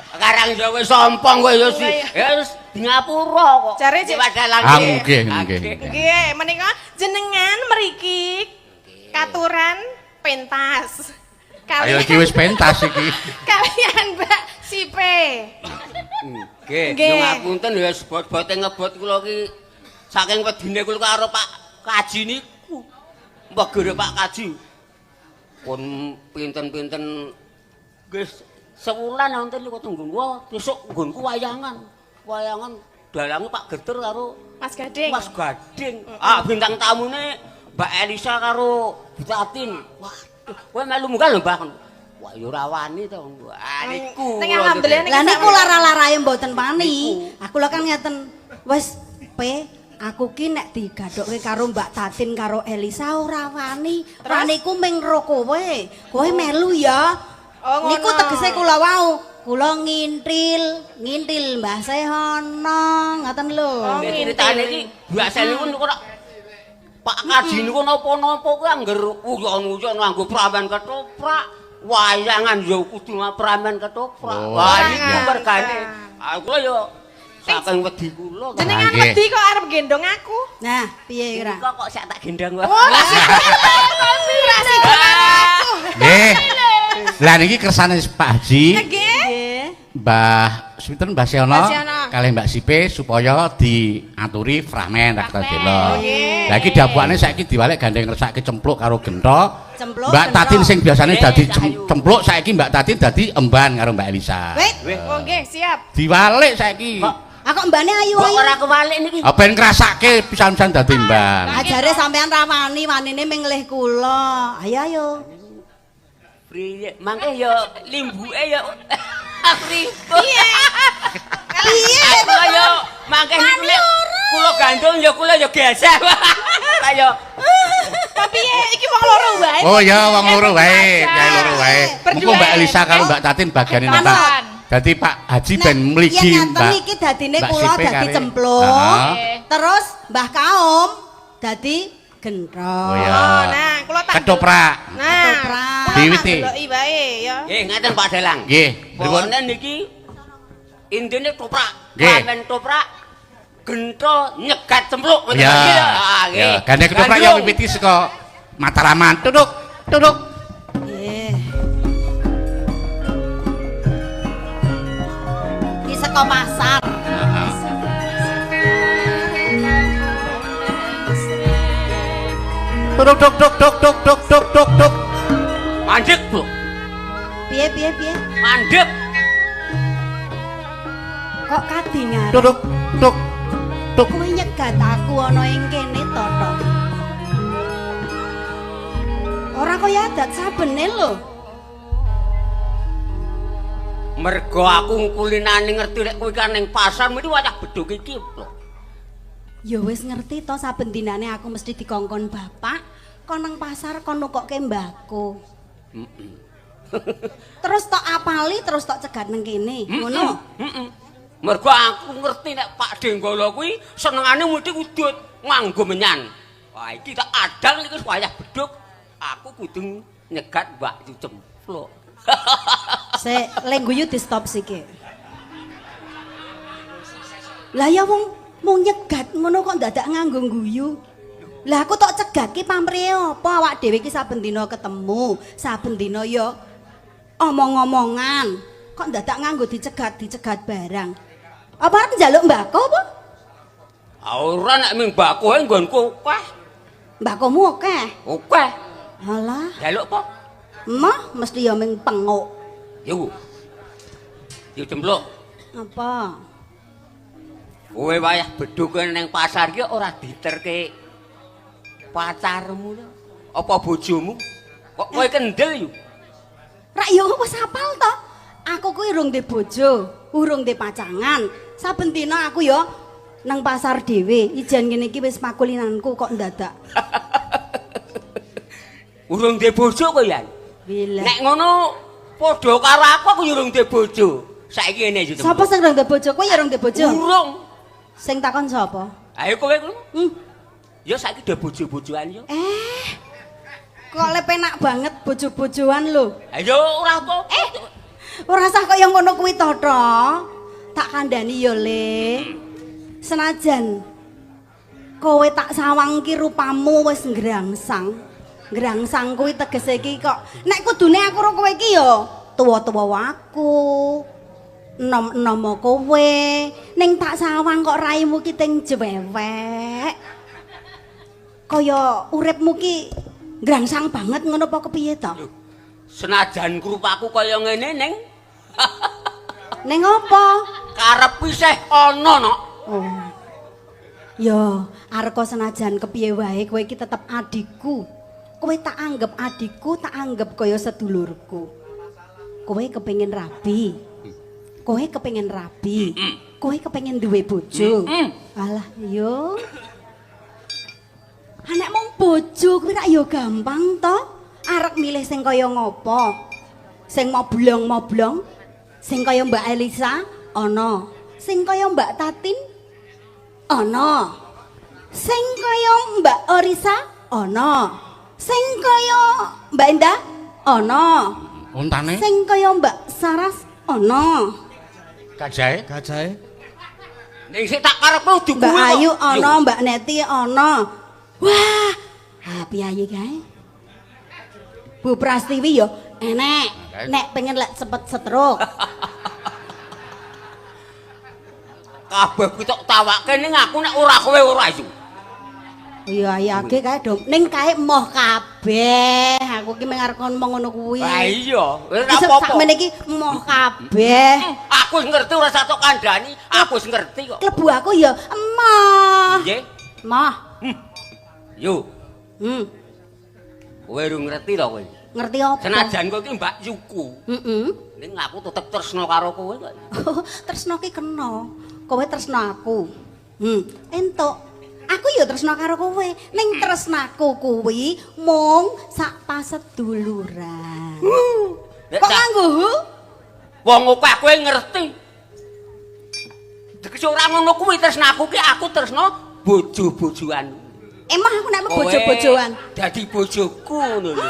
Sekarang ya wis sompong kowe ya sih. Ya wis di ngapura kok. Jare, Cik. Ah, nggih, nggih. Nggih, menika jenengan mriki katuran pentas. Ayo iki wis pentas iki. Kalian Mbak Sipe. Nggih, Nggih. yo ngapunten ya sebot-bote ngebot kula ki saking wedine kula karo Pak Kaji niku. Mbegere Pak Kaji. Pun pinten-pinten nggih sewulan wonten niku tunggu. Wah, besok nggonku wayangan. Wayangan dalange Pak Geter karo Mas Gading. Mas Gading. Ah, bintang tamune Mbak Elisa karo Bu Tatin. Waduh, kowe melu munggah lho, Mbah. Wah, ya ora wani to. Wah, niku. Ning alhamdulillah niki Lah niku sak- lara-larae mboten wani. Aku lho kan ngeten, wis P aku ki nek digadhokke karo Mbak Tatin karo Elisa ora wani. Wani ku ming ro kowe. Kowe melu ya. Oh, ngono. Niku tegese kula wau. Kula ngintil, ngintil Mbah Sehono, ngoten lho. Oh, Nek Ceritane iki biasane niku niku ora Pak Kaji niku napa-napa kuwi angger uyon-uyon nganggo prawan ketoprak. Wayangan ya kudu ngapramen ketoprak. Oh, Wah, iya. iku mergane. Aku lho ya saking wedi kula. Jenengan Nggih. wedi kok arep gendong aku. Nah, piye kira? Kok kok sak tak gendong wae. Oh, ra sida aku. Nggih. Lah niki kersane Pak Haji, Nggih. Nggih. Mbah sinten Mbah Siono Mbah Siono. kalih Mbak Sipe supaya diaturi framen tak Framen. delo. Nggih. Lah iki dapukane saiki diwalek gandeng ngersake cempluk karo gentho. Cempluk, Mbak gentho. Tatin sing biasane Eh, dadi Cak Ayu. cempluk saiki Mbak Tatin dadi emban karo Mbak Elisa. Wait, Oh, nggih, siap. Diwalik saiki. Kok aku mbane kok ayu-ayu. ora kewalik niki? Ah, ben ngrasake pisan-pisan dadi emban. Ajare sampean rawani, wanine menglih kula. Ayo ayo. Priye? Mangke ya limbuke ya pripun? Piye? Piye? Kula ya mangke niku lek kula gandung ya kula ya geseh. Ora ya Apa piye? Iki wong loro wae. Oh ya wong loro wae, kiai loro wae. Berdua. Mengko Mbak Elisa karo Mbak Tatin bagiane Manut. nembak. Dadi Pak Haji ben mligi yen ngaten Mbak. iki dadine Mbak kula Sipe dadi cemplung. Heeh. Terus Mbah Kaum dadi genthong. Oh ya. Oh, nah, kula tak Ketoprak. Nah, Ketoprak. kula tak Diwiti. deloki wae ya. Nggih, ngaten Pak Dalang. Nggih, pripun? Pokoknya niki intine toprak, Nggih. pamen toprak, gentho nyegat cempluk ngoten Ya. lho. Ah, Ya, gandeng ketoprak ya wiwiti saka Mataraman. Duduk, duduk. Nggih. Iki saka pasar. Duduk, duk, duk, duk, duk, duk, duk, duk, duk. Mandek, Bu. Piye piye piye? Mandek. Kok kadingar? Duduk, duk, duk. Kowe nyegat aku ana ing kene to, Tok. Ora kaya adat sabene lho. Mergo aku kulinane ngerti nek kowe kan ning pasar mesti wayah bedhug iki, Bu. Ya wis ngerti to saben dinane aku mesti dikongkon bapak kon nang pasar kon nukokke mbako. Terus tok apali terus tok cegat nang kene, ngono. Heeh. Mergo aku ngerti nek Pak Denggala kuwi senengane mesti udut nganggo menyan. Wah, iki tak adang iki wayah bedhug, aku kudu nyegat Mbak Yu Cempluk. Sik, lek guyu di stop sik. Lah ya wong mung nyegat ngono kok dadak nganggo guyu. Lah aku tok cegat ki pamrihe apa awak dhewe ki saben dina ketemu, saben dina ya omong-omongan. Kok dadak nganggo dicegat, dicegat barang. Apa arep njaluk mbako apa? Ah, ora nek ming bakohe nggonku akeh. Mbakomu akeh. Akeh. Alah, Njaluk apa? emoh mesti ya ming penguk. Yo. Yo Cempluk. Apa? Kowe wayah bedhug ning pasar ki ora diterke pacarmu lho. Apa bojomu? Kok kowe kendel yo? Rak yo wis apal to. Aku kuwi urung ndek bojo, urung ndek pacangan. Saben dina aku yo nang pasar dhewe. Ijen ngene iki wis pakulinanku kok ndadak. Urung ndek bojo kowe yan. Bila. Nek ngono padha karo aku, aku yo urung ndek bojo. Saiki ngene yo. Sapa sing urung ndek bojo? Kowe ya urung ndek bojo? Urung. Sing takon sapa? Ayo kowe kuwi. Hmm. Ya saiki do bojo-bojoan yo. Eh. Kok le penak banget bojo-bojoan lho. Ayo ora apa. Ora usah kaya ngono kuwi to, Tok. Tak kandhani ya, Le. Senajan kowe tak sawang ki rupamu wis ngrangsang. Ngrangsang kuwi tegese ki kok nek kudune aku karo kowe iki ya tuwa-tuwa aku. Enom-enom kowe. Ning tak sawang kok raimu ki ting jewewek. Kaya uripmu ki ngrangsang banget ngono apa kepiye to? Senajan rupaku kaya ngene ning Ning apa? karep isih ana nok. Oh. Ya, areka senajan kepiye wae kowe iki tetep adikku. Kowe tak anggap adikku, tak anggap kaya sedulurku. Kowe kepengin rabi. Kowe kepengin rabi. Kowe kepengin duwe bojo. Alah, yo. Anek mung bojo kuwi rak yo gampang to. Arek milih sing kaya ngopo? Sing moblong-moblong, sing kaya Mbak Elisa ana, sing kaya Mbak Tatin ana, sing kaya Mbak Orisa ana, sing kaya Mbak Indah ana. Ontane Sing kaya Mbak Saras ana. gajahe. Gajahe. Ning sing tak karepke kudu Mbak kuwi kok. Ayu ana, Mbak Neti ana. Wah, ha piye kae? Bu Prastiwi yo enek. Nek pengen lek cepet stroke. Kabeh kuwi tok tawake ning aku nek ora kowe ora iso. Iya iya ake kae dong. Ning kae emoh kabeh. Aku ki mung arep ngomong ngono kuwi. Lah iya, wis ora Wis apa-apa. sakmene iki emoh kabeh. Aku wis ngerti ora satu kandhani, aku wis ngerti kok. Klebu aku ya emoh. Nggih. Emoh. Yo, Hmm, kowe ora ngerti to kowe. ngerti apa? Senajan kowe iki Mbak Yuku, Heeh. ning aku tetep tresno karo kowe kok. Tresno ki kena. Kowe tresno aku. Entuk. Aku ya tresno karo kowe. Ning tresnaku kuwi mung sak paseduluran. Nek Kok nganggo hu? Wong akeh kowe ngerti. Tegese ora ngono kuwi tresnaku ki aku tresno bojo-bojoan. Emang aku nek bojo-bojoan. Dadi bojoku ngono lho.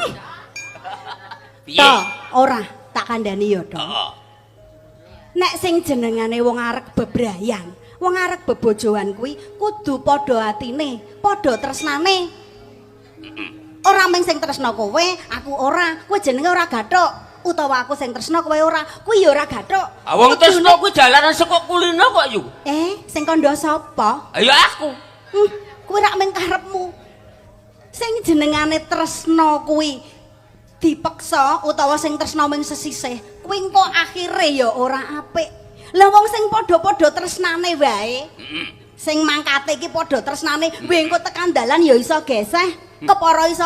Piye? To, ora tak kandhani ya, To. Heeh. Nek sing jenengane wong arek bebrayan, wong arek bebojoan kuwi kudu padha atine, padha tresnane. Ora mung sing tresna kowe, aku ora, kowe jenenge ora gathuk. Utawa aku sing tresna kowe ora, kuwi ya ora gathuk. Ah wong tresno kuwi jalaran saka kulino kok yu. Eh, sing kandha sapa? Ya aku. Kuwi rak mung karepmu. Sing jenengane tresna kuwi dipeksa utawa sing tresna mung sesisih, kuwi engko akhire ya ora apik. Lah wong sing padha-padha tresnane wae, sing mangkate iki padha tresnane, kuwi engko tekan dalan ya iso geseh, kepara iso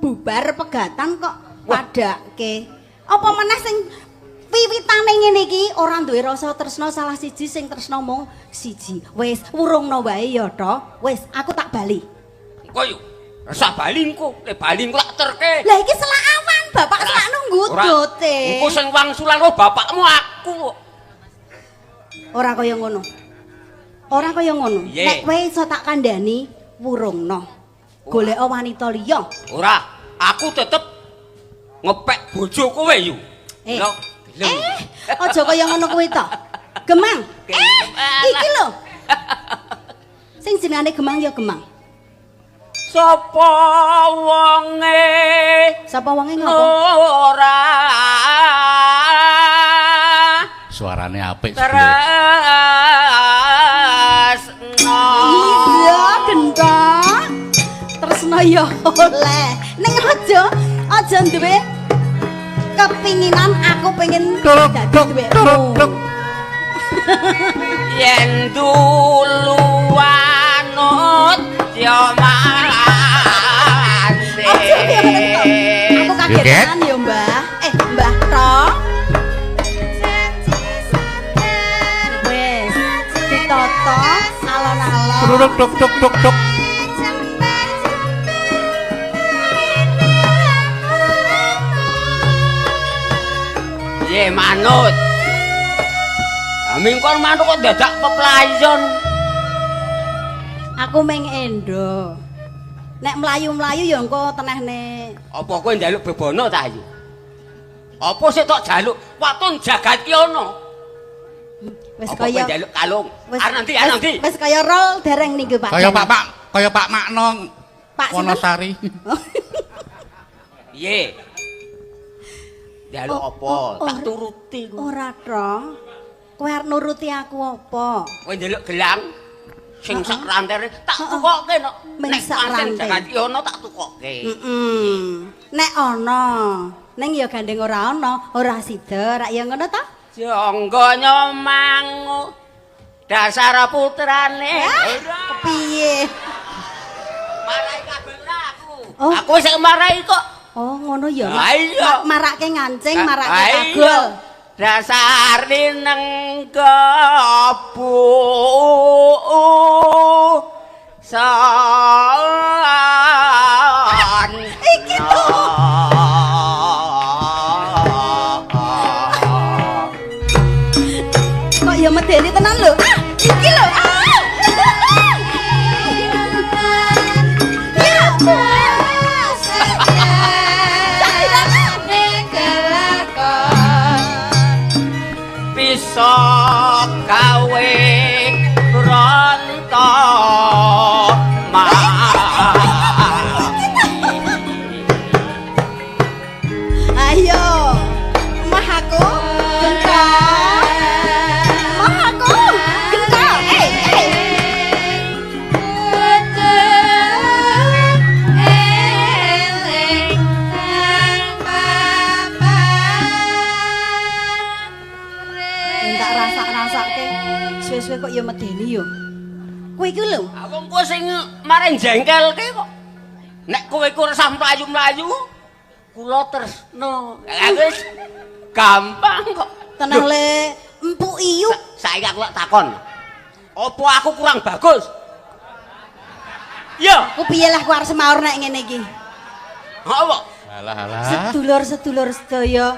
bubar pegatan kok padake. Apa meneh sing wiwitane ngene iki ora duwe rasa tresna salah siji sing tresna mung siji. Wis wurungno wae ya to. Wis aku tak bali. Engko yu. Resah bali engko, nek bali engko tak terke. Lah iki selak awan, bapak selak nunggu dote. Engko sing wangsulan karo bapakmu aku kok. Ora kaya ngono. Ora kaya ngono. Piye? Nek kowe iso tak kandhani wurungno. Golek wanita liya. Ora, aku tetep ngepek bojo kowe yu. Eh. Lho, gelem. Aja kaya ngono kuwi to. Gemang. Iki lho. Sing jenenge Gemang ya Gemang. Sapa wonge Sapa wonge ngopo? ora Suarane apik jebule. tresno. Iya, genthong. Tresno ya oleh. Ning aja aja duwe kepinginan aku pengen dadi duwekmu. Yen dulu anut ya mante. Aja ya ngono to. Aku kaget Ket. tenan ya, Mbah. Mbah Tok. Wes, ditata alon-alon. Tuk tuk tuk tuk tuk. Ye manut. Aming kon manut kok dadak peplayon. Aku meng endo. Nek mlayu-mlayu ya engko tenehne. Apa kowe njaluk bebono ta ayu? Apa sih tok jaluk? Waton jagat ki ana. Wis Apa kowe kaya njaluk kalung? wis Arep nanti, arep nanti. Wis kaya rol dereng niku Pak. Kaya Pak Pak, kaya Pak Makno Pak sinten? Wonosari. Piye? Njaluk Oh, apa? oh, Tak oh. turuti ku. Ora to. Kowe arep nuruti aku apa? Kowe njaluk gelang sing sak rantene tak tukoke no. Men Nek sak pancen rantai. jagat ki ana tak tukoke. Heeh. Nek ana, ning ya gandeng ora ana, ora sida, rak ya ngono ta? Jangga nyomangu dasar putrane. Ora. Kepiye? Marai kabeh ora aku. Oh. Aku sing marai kok. Oh, ngono ya. Ah, iya. Marake ngancing, marake Ah, iya. kagol. Dasar linengga bu san. Iki tuh. Kok ya medeni tenan lho. Ah, iki lho. Ah. Ya. kowe iki lho. Ah wong kowe sing mare jengkelke kok. Nek kowe iku resah mlayu-mlayu, kula tresno. Lah wis gampang kok. Tenang le, empuk iyup. Saiki aku tak takon. Apa aku kurang bagus? Ya. Ku piye lah ku arep semaur nek ngene iki. Apa? Alah alah. Sedulur-sedulur sedaya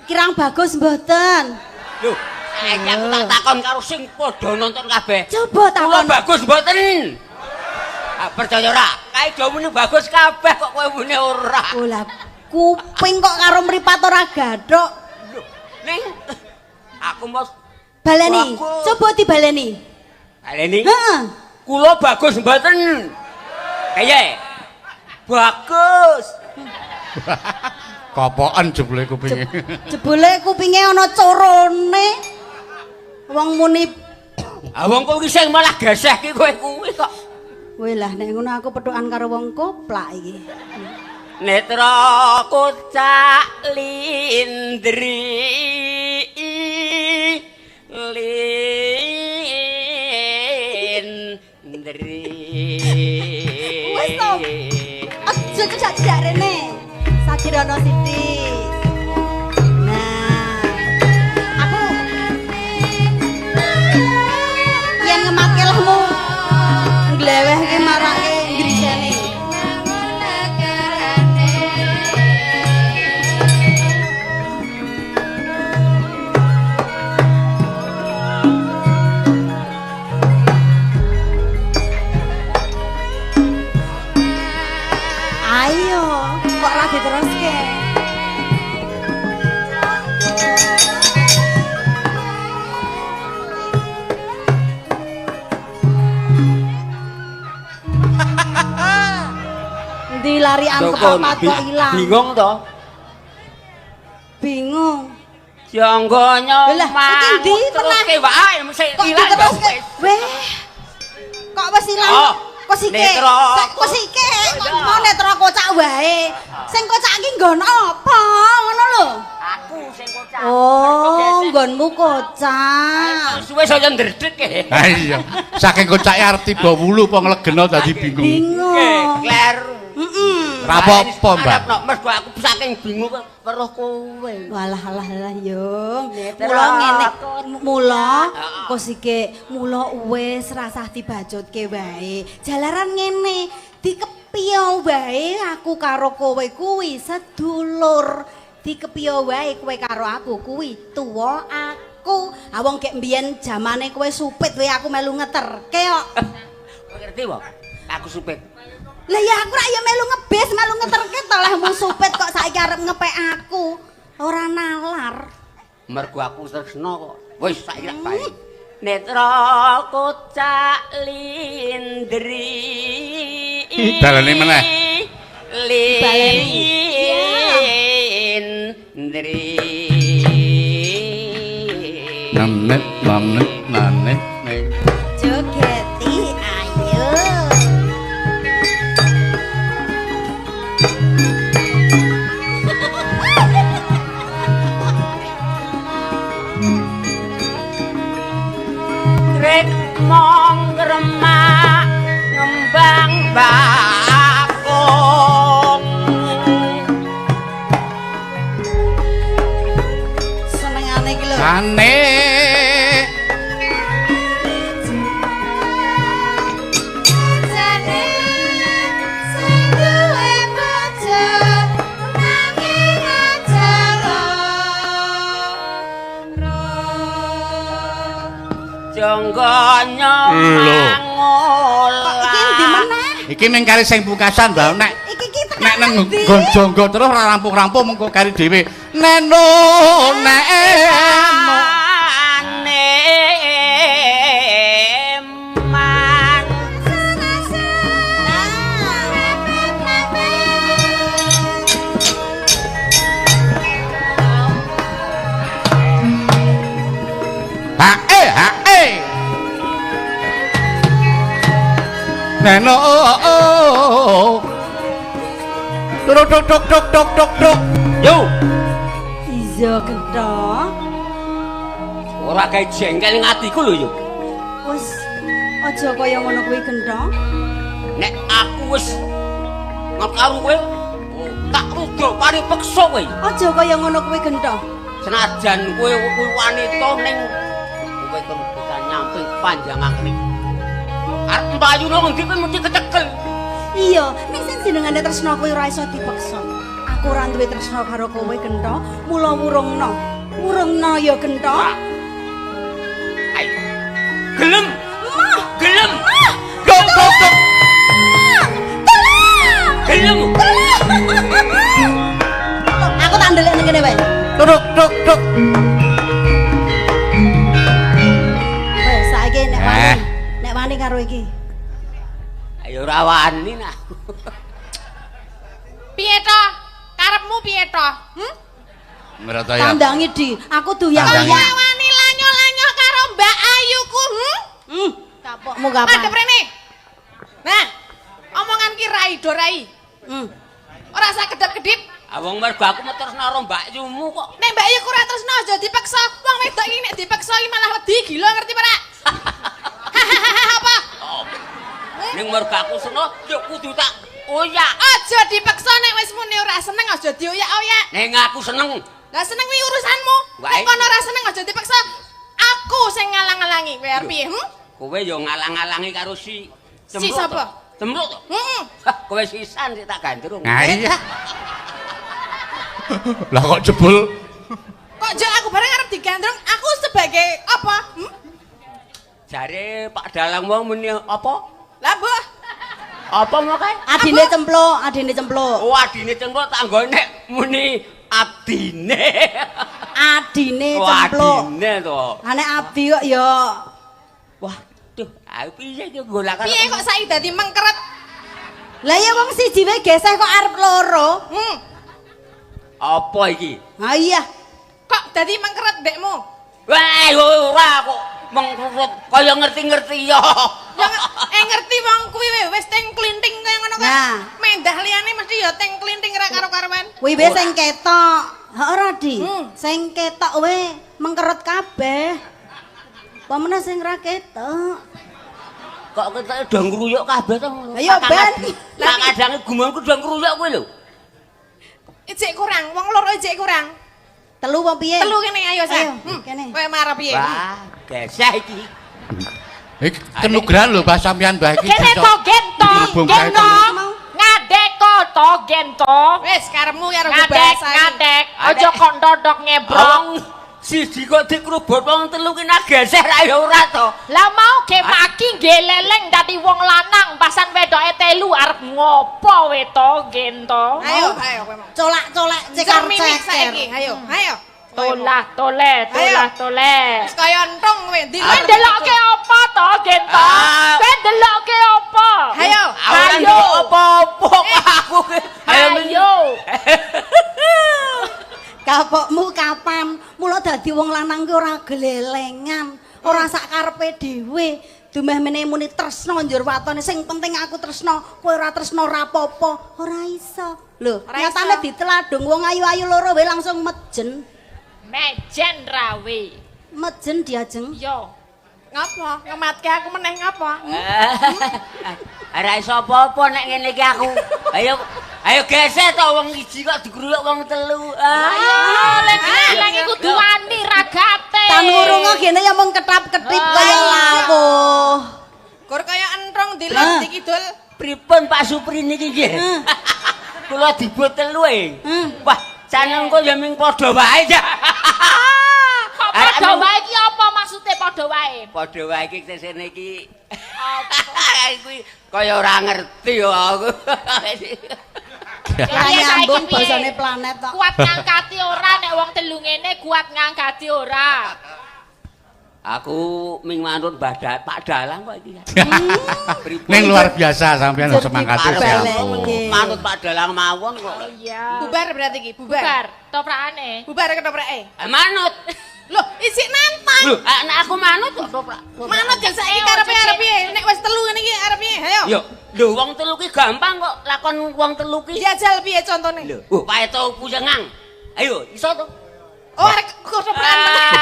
kirang bagus mboten? Lho, saiki aku tak takon karo sing padha nonton kabeh. Coba takon. Kula bagus mboten? Ah, percaya ora? Kae do muni bagus kabeh kok kowe muni ora. Oh lah, kuping kok karo mripat ora gathuk. Lho, ning aku mau baleni. Coba dibaleni. Baleni? Heeh. Kula bagus mboten? Kaye. Bagus. Kopoken jebule kupinge. Jebule kupinge ana corone. Wong muni ah wong kowe iki sing malah geseh ki kowe kuwi kok. Kowe lah nek ngono aku pethukan karo wong koplak iki. Netra kocak lindri lindri. Wis to. Aja cedak-cedak rene. Sakirono sithik. Nah, aku yen ngematke lehmu nglewehke marake grisene. Ayo, kok ora diteruske? Endi larian kepapat kok ilang. Bingung to? Bingung. Jangga Lah, iki ndi teruske wae mesti ilang. Weh. Kok wis ilang? Kok sike? Kok sike? Kok mau netra kocak wae. Sing kocak iki nggon apa? Ngono lho. Aku sing kocak. Oh, nggonmu kocak. Suwe saya ndredeg ke. Ha iya. Saking kocake arep tiba wulu apa nglegena dadi bingung. Bingung. Kleru. Heeh. Ra apa-apa, Mbak. Mergo aku saking bingung weruh kowe. Walah alah alah yo. Mula ngene, mula kosike, mula wis rasah dibacutke wae. Jalaran ngene, dikepiyo wae aku karo kowe kuwi sedulur. Dikepiyo wae kowe karo aku kuwi tuwa aku. Ha wong gek mbiyen jamane kowe supit wae aku melu ngeterke kok. Kowe ngerti wae? Aku supit. Lah ya aku rak ya melu ngebis, melu ngeterke to lehmu supit kok saiki arep ngepek aku. Ora nalar. Mergo aku tresno kok. Wis saiki rak bae. Netra kocak lindri. Baleni meneh. Lindri. Nanet nanet nanet nek. Jogeti ayo. Trek mong remak ngembang bakung. Senengane iki lho. Ane Jane sing duwe bojo nanging acara. Jangga Lho. Kok iki ndi meneh? Iki mung kari sing pungkasan, Mbak. Nek Iki ki tekan nek nang endi? nggon jangga terus ora rampung-rampung mengko kari dhewe. Neno neno. Man. Ha eh ha eh. Neno oh. Tuk tuk tuk tuk tuk tuk tuk. Yo, Iya genthong. ora gawe jengkel ning atiku lho yo. Wis Aja kaya ngono kuwi Gentong. Nek aku wis karo kowe, tak rudo paripeksa kowe. Aja kaya ngono kuwi Gentong. Senajan kowe kuwi wanita ning kowe bisa nyamping panjang angkring. Arep mlayu nang endi kowe mesti kecekel. Iya, ning sing jenengane tresna kuwi ora iso dipeksa. Aku ora duwe tresna karo kowe Gentong, mula wurungna. Wurungna ya Gentong. Ayo. Gelem. Gelem. Dok dok dok. Gelem. Aku tak ndelik ning kene wae. Dok dok dok. Wes saiki nek wani, nek wani karo iki. Ayo ora wani nah. Piye to? Karepmu piye to? Hm? Ngerti ya. Tandangi di, aku doyak Tandangi. Kowe wani lanyo-lanyo karo Mbak Ayuku, hm? Hmm, kapokmu kapan? Madhep rene. Nah, omongan ki rai do rai. Hmm. Ora usah kedap-kedip. Ah wong mergo aku tresna karo Mbak Yumu kok. Nek Mbak Ayu ora tresna aja dipeksa. Wong wedok iki nek dipeksa iki malah wedi gila ngerti ora? Hahaha apa? Ning mergo aku seneng yo kudu tak oyak. Aja dipeksa nek wis muni ora seneng aja dioyak-oyak. Ning aku seneng. Lah seneng kuwi urusanmu. Nek kono ora seneng aja dipeksa. Aku sing ngalang-alangi kowe arep piye? Hm? Kowe yo ngalang-alangi karo si Si sapa? Cempluk to? Heeh. Kowe sisan sik tak gandrung. Nah iya. Lah kok jebul? Kok jek aku bareng arep digandrung, aku sebagai apa? Hm? Jare Pak Dalang wong muni apa? Lah mbah, Apa mau kae? Adine cempluk, adine cempluk. Oh adine cempluk tak nggo nek muni abdine. Adine Oh cempluk. adine to. Ha nek abdi kok ya Wah, duh, aku piye iki golak piye kok saiki dadi mengkeret? Lah ya wong siji wae geseh kok arep loro. Hmm. Apa iki? Ha iya. Kok dadi mengkeret ndekmu? Wah, ora kok mengkerut kaya ngerti-ngerti ya. Ya ngerti wong kuwi wis teng klinting kaya ngono kok. Nah. Mendah liyane mesti ya teng klinting ra karo-karuan. Kuwi wae sing ketok. Ha ora Di. Hmm. Sing ketok wae mengkerut kabeh. Apa meneh sing ra ketok? Kok ketoke do ngruyuk kabeh to. Ayo, Ben. Lah kadange gumonku do ngruyuk kuwi lho. Ijek kurang, wong loro ijek kurang. Telu apa piye? Telu kene ayo sa. Ayo, kene. Kowe marah piye? Wah, geseh iki. Iki kenugrahan lho Mbah sampean Mbah iki. Kene to gento, gento. Ngadeko to gento. Wis karepmu karo Ngadek, bahasa. ngadek. Aja kok ndodok ngebrong. Wong siji kok dikrubut wong telu ki nak geseh ra ya ora to. Lah mau ge maki nggih leleng dadi wong lanang pasan wedoke telu arep ngopo we to gento. Ayo, ayo kowe mau. Colak-colek cekar Cerminik ceker. saiki, ayo, ayo. Tolah tole, tolah tole. Wis kaya entong kowe ndi? Kowe ndelokke apa to gento? Ah. Kowe ndelokke apa? Ayo. Ora Ayo. apa-apa kok aku ki. Ayo. Kapokmu kapan? Mula dadi wong lanang ki ora gelelengan, ora sak karepe dhewe. Dumeh mene muni tresna njur watone sing penting aku tresna, kowe ora tresna ora apa-apa. Ora iso. Lho, Ora iso. nyatane diteladung wong ayu-ayu loro wae langsung mejen. Mejen rawe. Mejen diajeng. Yo. Ngapa? Ngematke aku meneh ngapa? Ora iso apa-apa nek ngene iki aku. Ayo ayo geseh to wong siji kok digruyuk wong telu. Ayo, leng iku kudu wani ragate. Tan wurunga gene ya mung ketap-ketip kaya lawuh. Gur kaya entong Ah. dilot dikidul. Pripun Pak Supri niki nggih? Kula dibut telu e. Wah, canengku ya ming padha wae. Kok padha wae iki apa maksude padha wae? Padha wae iki sesene iki. Apa? Kuwi kaya ora ngerti yo aku. Ora Piye saiki nyambung piye? basane planet kok. Kuat ngangkati ora nek wong telu ngene kuat ngangkati ora. Aku ming manut Mbah Pak Dalang kok iki. Pripun? Ning luar biasa sampean Jadi semangate balik. siapa. Manut Pak Dalang mawon kok. Oh iya. Bubar berarti iki, bubar. Bubar toprakane. Bubar ketoprake. Manut. Loh, isik nantang. Lho, nek aku manut kok toprak. Manut ya saiki karepe arep piye? Nek wis telu ngene iki arep piye? Ayo. Yo, lho wong telu ki gampang kok lakon wong telu ki. Jajal piye contone? Lho, oh, paeto puyengang. Ayo, iso to? Oh, arek ketoprak meneh.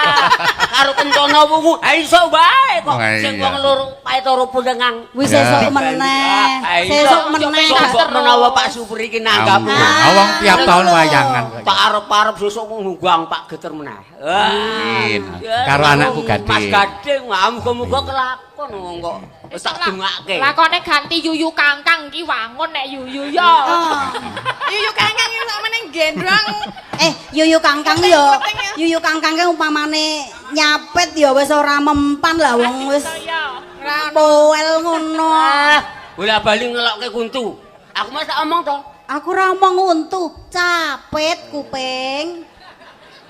Karo kencana wungu. Ha iso wae kok. Wah, Sing iya. wong loro paetara pundengang. Wis Ya. sesuk meneh. Ah, iya. Sesuk meneh. Sok menawa Pak Supri iki nanggap. Ampun. Ah, wong tiap tahun wayangan kok. Pak arep-arep sesuk ngundang Pak Geter meneh. Amin. Karo anakku Gading. Mas Gading, ah, muga-muga kelakon wong kok wis tak dongake. Lakone ganti Yuyu Kangkang iki wangun nek Yuyu ya. Oh. Yuyu Kangkang iki sak meneh gendrong. Eh, Yuyu Kangkang yo. Penting ya. Yuyu Kangkang ki umpamane nyapet ya wis ora mempan lah wong wis Ya. poel ngono. Ah, bola-bali ngelokke kuntu. Aku mah tak omong to. Aku ora omong untu, capit kuping.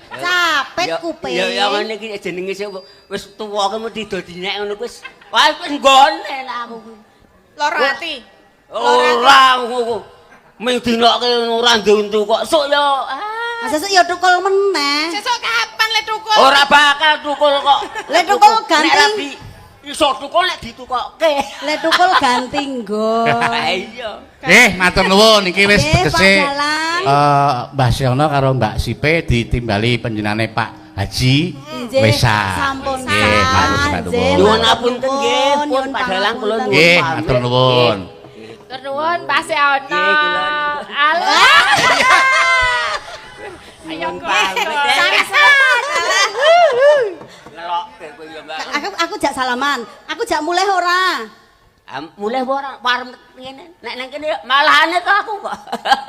Capit kuping. Ya ya ngene iki jenenge sing wis tuwa ki mesti dadi nek ngono kuwi wis. Wah wis nggone lah aku kuwi. Loro ati. Ora ngono. Ming dinokke ora ndek untu kok. Sok ya. Ah. Mas sesuk ya tukul meneh. Sesuk kapan le tukul? Ora bakal tukul kok. Le tukul ganti. Nek rabi iso tukul nek ditukokke. Le tukul ganti nggon. Ha iya. Matur nuwun iki wis Nggih, Pak tegese Dalang. Mbah Siono karo Mbak Sipe ditimbali panjenengane Pak Haji Nggih, Wesa. Sampun. Nggih, matur Nggih, nuwun. Nyuwun apunten nggih, pun nyuwun Pak Dalang kula pangapunten. nyuwun Nggih, pamit. matur nuwun. Nuwun Pak Seono. Nggih, kula. Alah. Ayo Nyuwun pamit. Ngelokke kowe ya, Mbak. Aku jak salaman. Aku jak mulih ora. Ah, mulih apa ora parem ngene. Nek nang kene malahane to aku kok.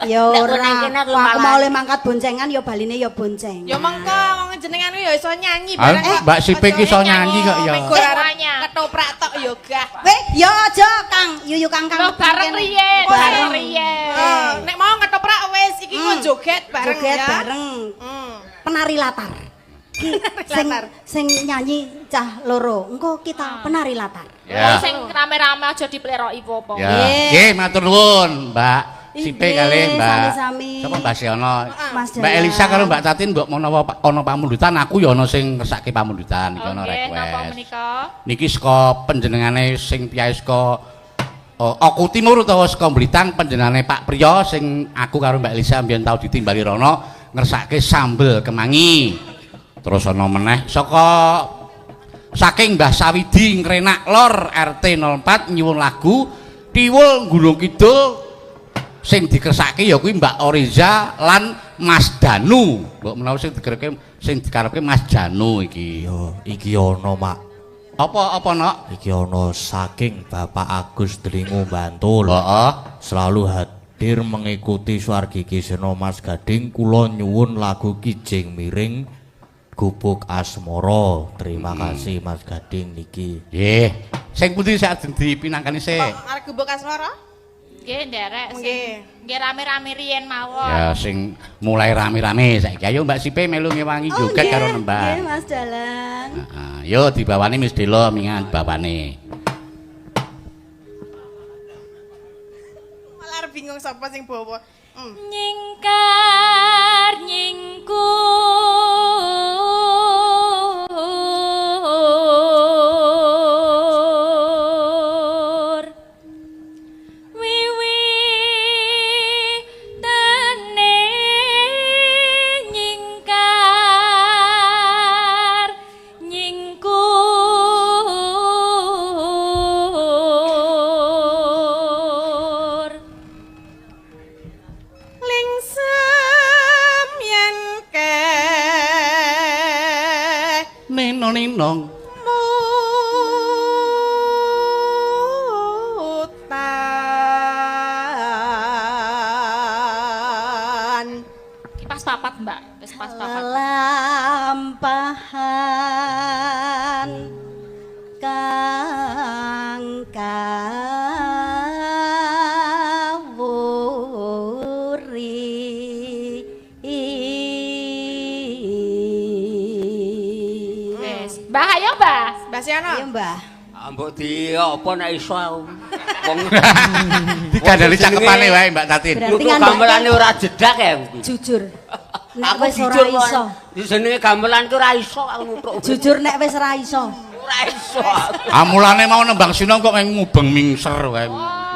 Ya Nek ora. nang kene aku Aku malah. mau oleh mangkat boncengan ya baline ya bonceng. Ya mengko wong jenengan ku ya iso nyanyi Ah, bareng kok. Mbak Sipe ki iso nyanyi kok ya. Mengko arep Semuanya. ketoprak tok ya gah. Weh, ya aja Kang, Yuyu Kang Kang. Lho bareng riyen, bareng riyen. Oh, nek mau ketoprak wis iki kok joget bareng Joget ya. bareng. Hmm. Penari latar. Ki, sing Latar. sing nyanyi cah loro. Engko kita penari latar. Ya. Sing rame-rame aja dipleroki apa-apa. Ya. Nggih. Nggih, matur nuwun, Mbak Sipe Nggih, kalih Mbak. sami-sami. Sapa Mbak Siono? Mas Mbak Dalang. Elisa karo Mbak Tatin mbok menawa ana pamundutan aku ya ana sing ngersake pamundutan iki ana Oke, napa request. menika? Niki saka panjenengane sing piyae saka Oku Timur utawa saka Blitang panjenengane Pak Priyo sing aku karo Mbak Elisa mbiyen tau ditimbali rono ngersake sambel kemangi. Terus ana meneh saka saking Mbah Sawidi Ngrenak Lor RT 04 nyuwun lagu Tiwul Gunung Kidul sing dikersake ya kuwi Mbak Oriza lan Mas Danu. Mbok menawa sing dikerke sing dikarepke Mas Danu iki. Yo, iki ana, Mak. Apa apa nok? Iki ana saking Bapak Agus Dlingu Bantul. Heeh. Selalu hadir mengikuti Swargi Kisena Mas Gading kula nyuwun lagu Kijing Miring Gubuk Asmara. Terima kasih Mas Gading niki. Nggih. Sing pundi sak dipinangkani sik? Arep gubuk asmara? Nggih, nderek sing Nggih. nggih rame-rame riyen mawon. Ya sing mulai rame-rame saiki. Ayo Mbak Sipe melu ngewangi Oh, joget nggih, karo nembang. Nggih, Mas Dalang. Heeh. Yo dibawani Miss Delo mingan bawane. Malah arep bingung sapa sing bawa. Hmm. Nyingkar nyingkur wiwi tane nyingkar nyingkur. Lingsem yen ke Nino ninong. mutan. Iki pas papat, Mbak. Wis pas papat. Lelampahan kang kawuri. Wis. Mbah ayo, Mbah. Mbak Siano. Ayo, Mbah. Ah, mbok di apa nek iso aku. Wong Digandali cakepane wae Mbak Tatin. Berarti nutuk ngandhake- gamelane ora jedak ya. aku. Jujur. Nek Aku wis ora jujur iso. kok. Jenenge gamelan ki ora iso aku nutuk. Jujur nek wis ora iso. Ora iso aku. Amulane mau nembang sinau kok ngubeng mingser wae.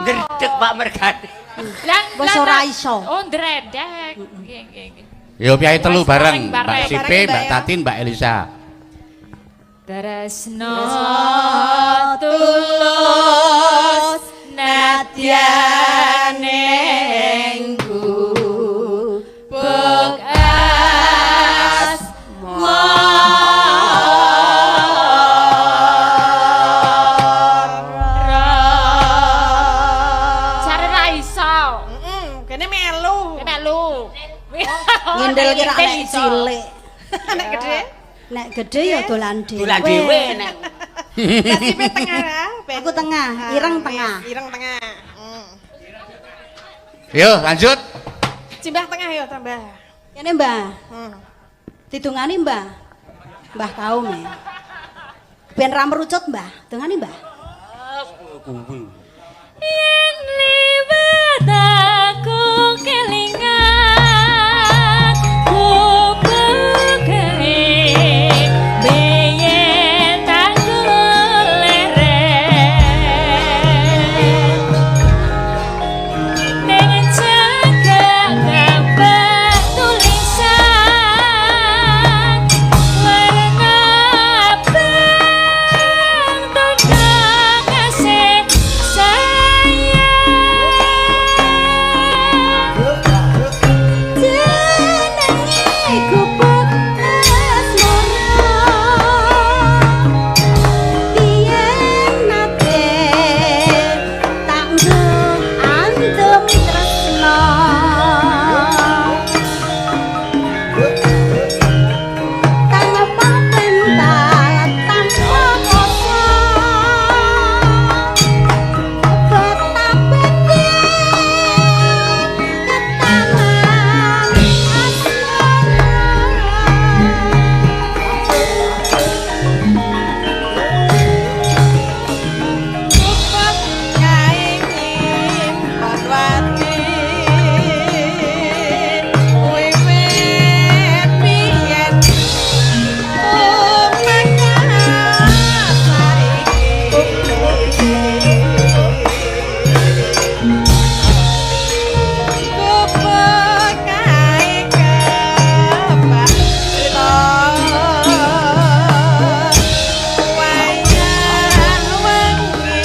Ndredeg Pak mergane. Lah Wis lah, ora lah. iso. Oh, ndredeg. Nggih, nggih, nggih. Yo piyayi telu bareng, Bareng, Mbak Sipe, bareng, Mbak Mbak, ya. Tatin, Mbak Elisa. Tresno tulus nadyan ing gubuk asmara. Jare ra iso. Heeh, kene melu. Melu. Ngindel ki ra nek Iso. cilik. Nek gede. Nek gede ya dolan dhewe. Dolan dhewe nek. Mbak Sipe tengah ya. Ben. Aku tengah, Ah, ireng wis, tengah. Ireng tengah. Mm. Yo, lanjut. Cimbah tengah yo tambah. Kene Mbah, Hmm. didungani Mbah. Mbah kaum ya. Ben ra merucut Mbah, dungani Mbah. Kuwi. Yen liwat aku kelingan gubuk biyen tanggul leren ning jaga gambar tulisan warna abang tanda kasih sayang. Jenenge gubuk asmara. Biyen nate tak nggo andum tresno. Tanpa pental tanpa poso. Betapa ketaman asmara. Gubuk kae nyimpen wati. Wiwit biyen tumeka saiki. Gubuk kae kebak cerita. Wayang wengi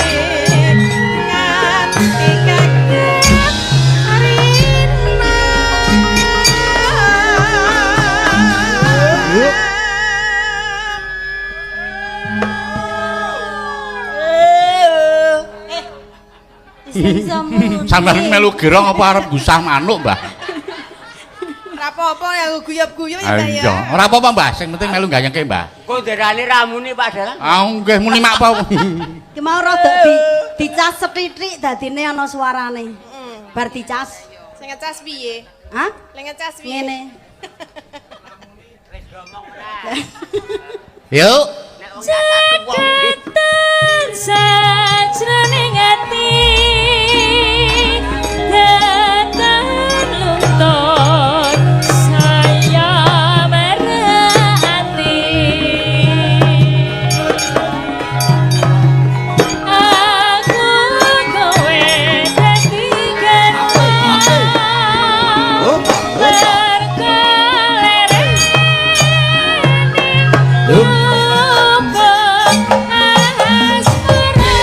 nganti kaget rina. Iso muni. Sampeyan melu gerong apa arep gusah manuk, Mbah? Ora apa-apa ya guyub-guyub ya, Mbak ya. Iya, ora apa-apa, Mbah. Sing penting melu gayengke, Mbah. Kok derane ramune Pak Dalang? Ah, nggih muni mak apa. Ki mau rada dicas sethithik dadine ana suarane. Bar dicas. Sing ngecas piye? Hah? Sing ngecas piye? Ngene. Yuk. Nek wong nyatatu wong iki. Jagat sajroning ati datan luntur saya merati aku kowe dadi garwa berkeleren gubuk asmara.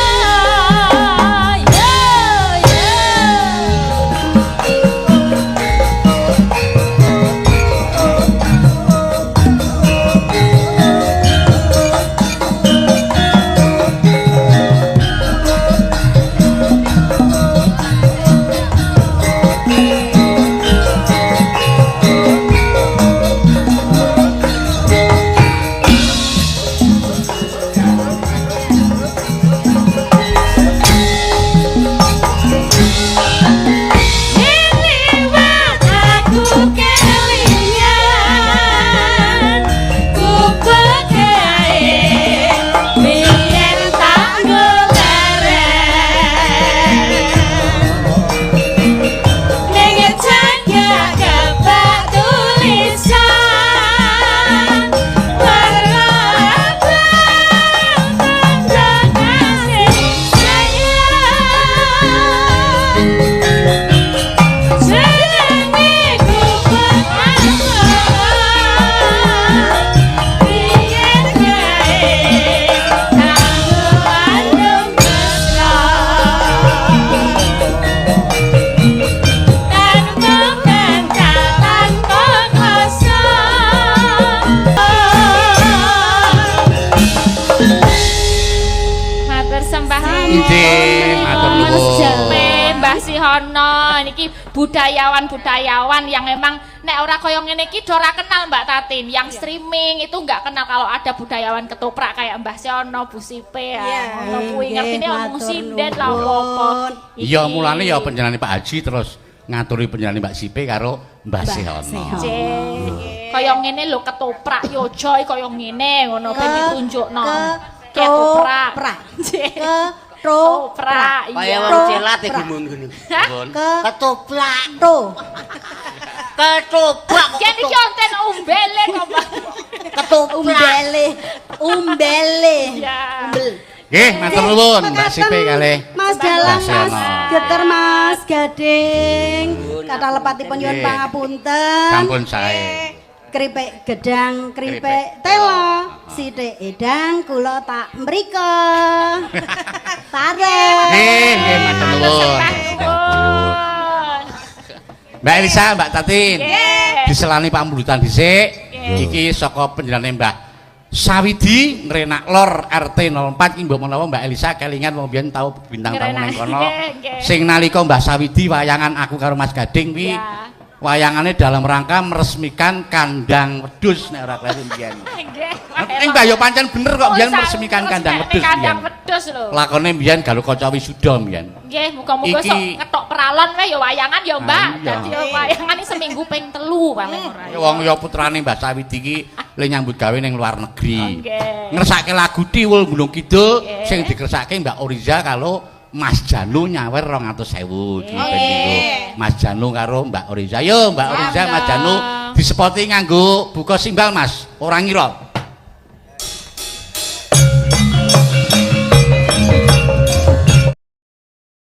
niki budayawan-budayawan yang memang nek ora kaya ngene iki do ora kenal, Mbak Tatin. Yang streaming itu nggak kenal kalau ada budayawan ketoprak kayak Mbah Seono, Bu Sipe ya. Iya. Ngono kuwi ngertine Nggih, omong matur sinden lah apa-apa. nuwun. Iya, Iki. Mulane ya panjenengane Pak Haji terus ngaturi panjenengane Mbak Sipe karo Mbah Mbah Sehono. Sehono. Cek. Kaya ngene lho ketoprak yo joy kaya ngene ngono ben ditunjukno. Ketoprak. Ketoprak. Cek. Ketoprak. Ketoprak. Kaya Iya. wong celat iki gumun ngene. Ke Ketoprak. to. Ketoprak kok. Yen iki onten umbele kok, Mbak. Ketoprak. Umbele. Umbele. Iya. Umbel. Nggih, matur nuwun Mbak Sipe kalih. Mas Dalang, Mbah Mas Sehono. Geter, Mas Gading. Kathah lepatipun nyuwun Nggih. pangapunten. Sampun sae. Kripik gedang, kripik Kripik telo, sithik edang kula tak mriko. Pareng. Nggih, nggih matur nuwun. Sembah nuwun. Mbak Elisa, Mbak Tatin. Nggih. Diselani pamulutan dhisik. Nggih. Iki saka panjenengane Mbah Sawidi Ngrenak Lor RT 04 iki mbok menawa Mbak Elisa kelingan wong biyen tau bintang tamu ning Ngrenak. kono. Nggih, nggih. Sing nalika Mbah Sawidi wayangan aku karo Mas Gading kuwi Ya. wayangane dalam rangka meresmikan kandang wedhus nek ora kleru mbiyen. Nggih. Ning Mbah yo pancen bener kok biyen meresmikan kandang wedhus Kandang mbiyen. wedhus lho. Lakone mbiyen Galuh Kaca wisuda mbiyen. Nggih, muga-muga sok ngetok peralon wae ya wayangan ya, Mbak. Ah, iya. Dadi ya wayangan iki seminggu ping 3 paling ora. Ya wong ya putrane Mbah Sawidi iki le nyambut gawe ning luar negeri. Nggih. Ngersake lagu Tiwul Gunung Kidul Nggih. Sing dikersake Mbak Oriza karo Mas Janu nyawer 200.000 iki ben niku. Mas Janu karo Mbak Oriza. Yo Mbak Oriza, Mas Janu disepoti nganggo buka simbal, Mas. Ora ngira.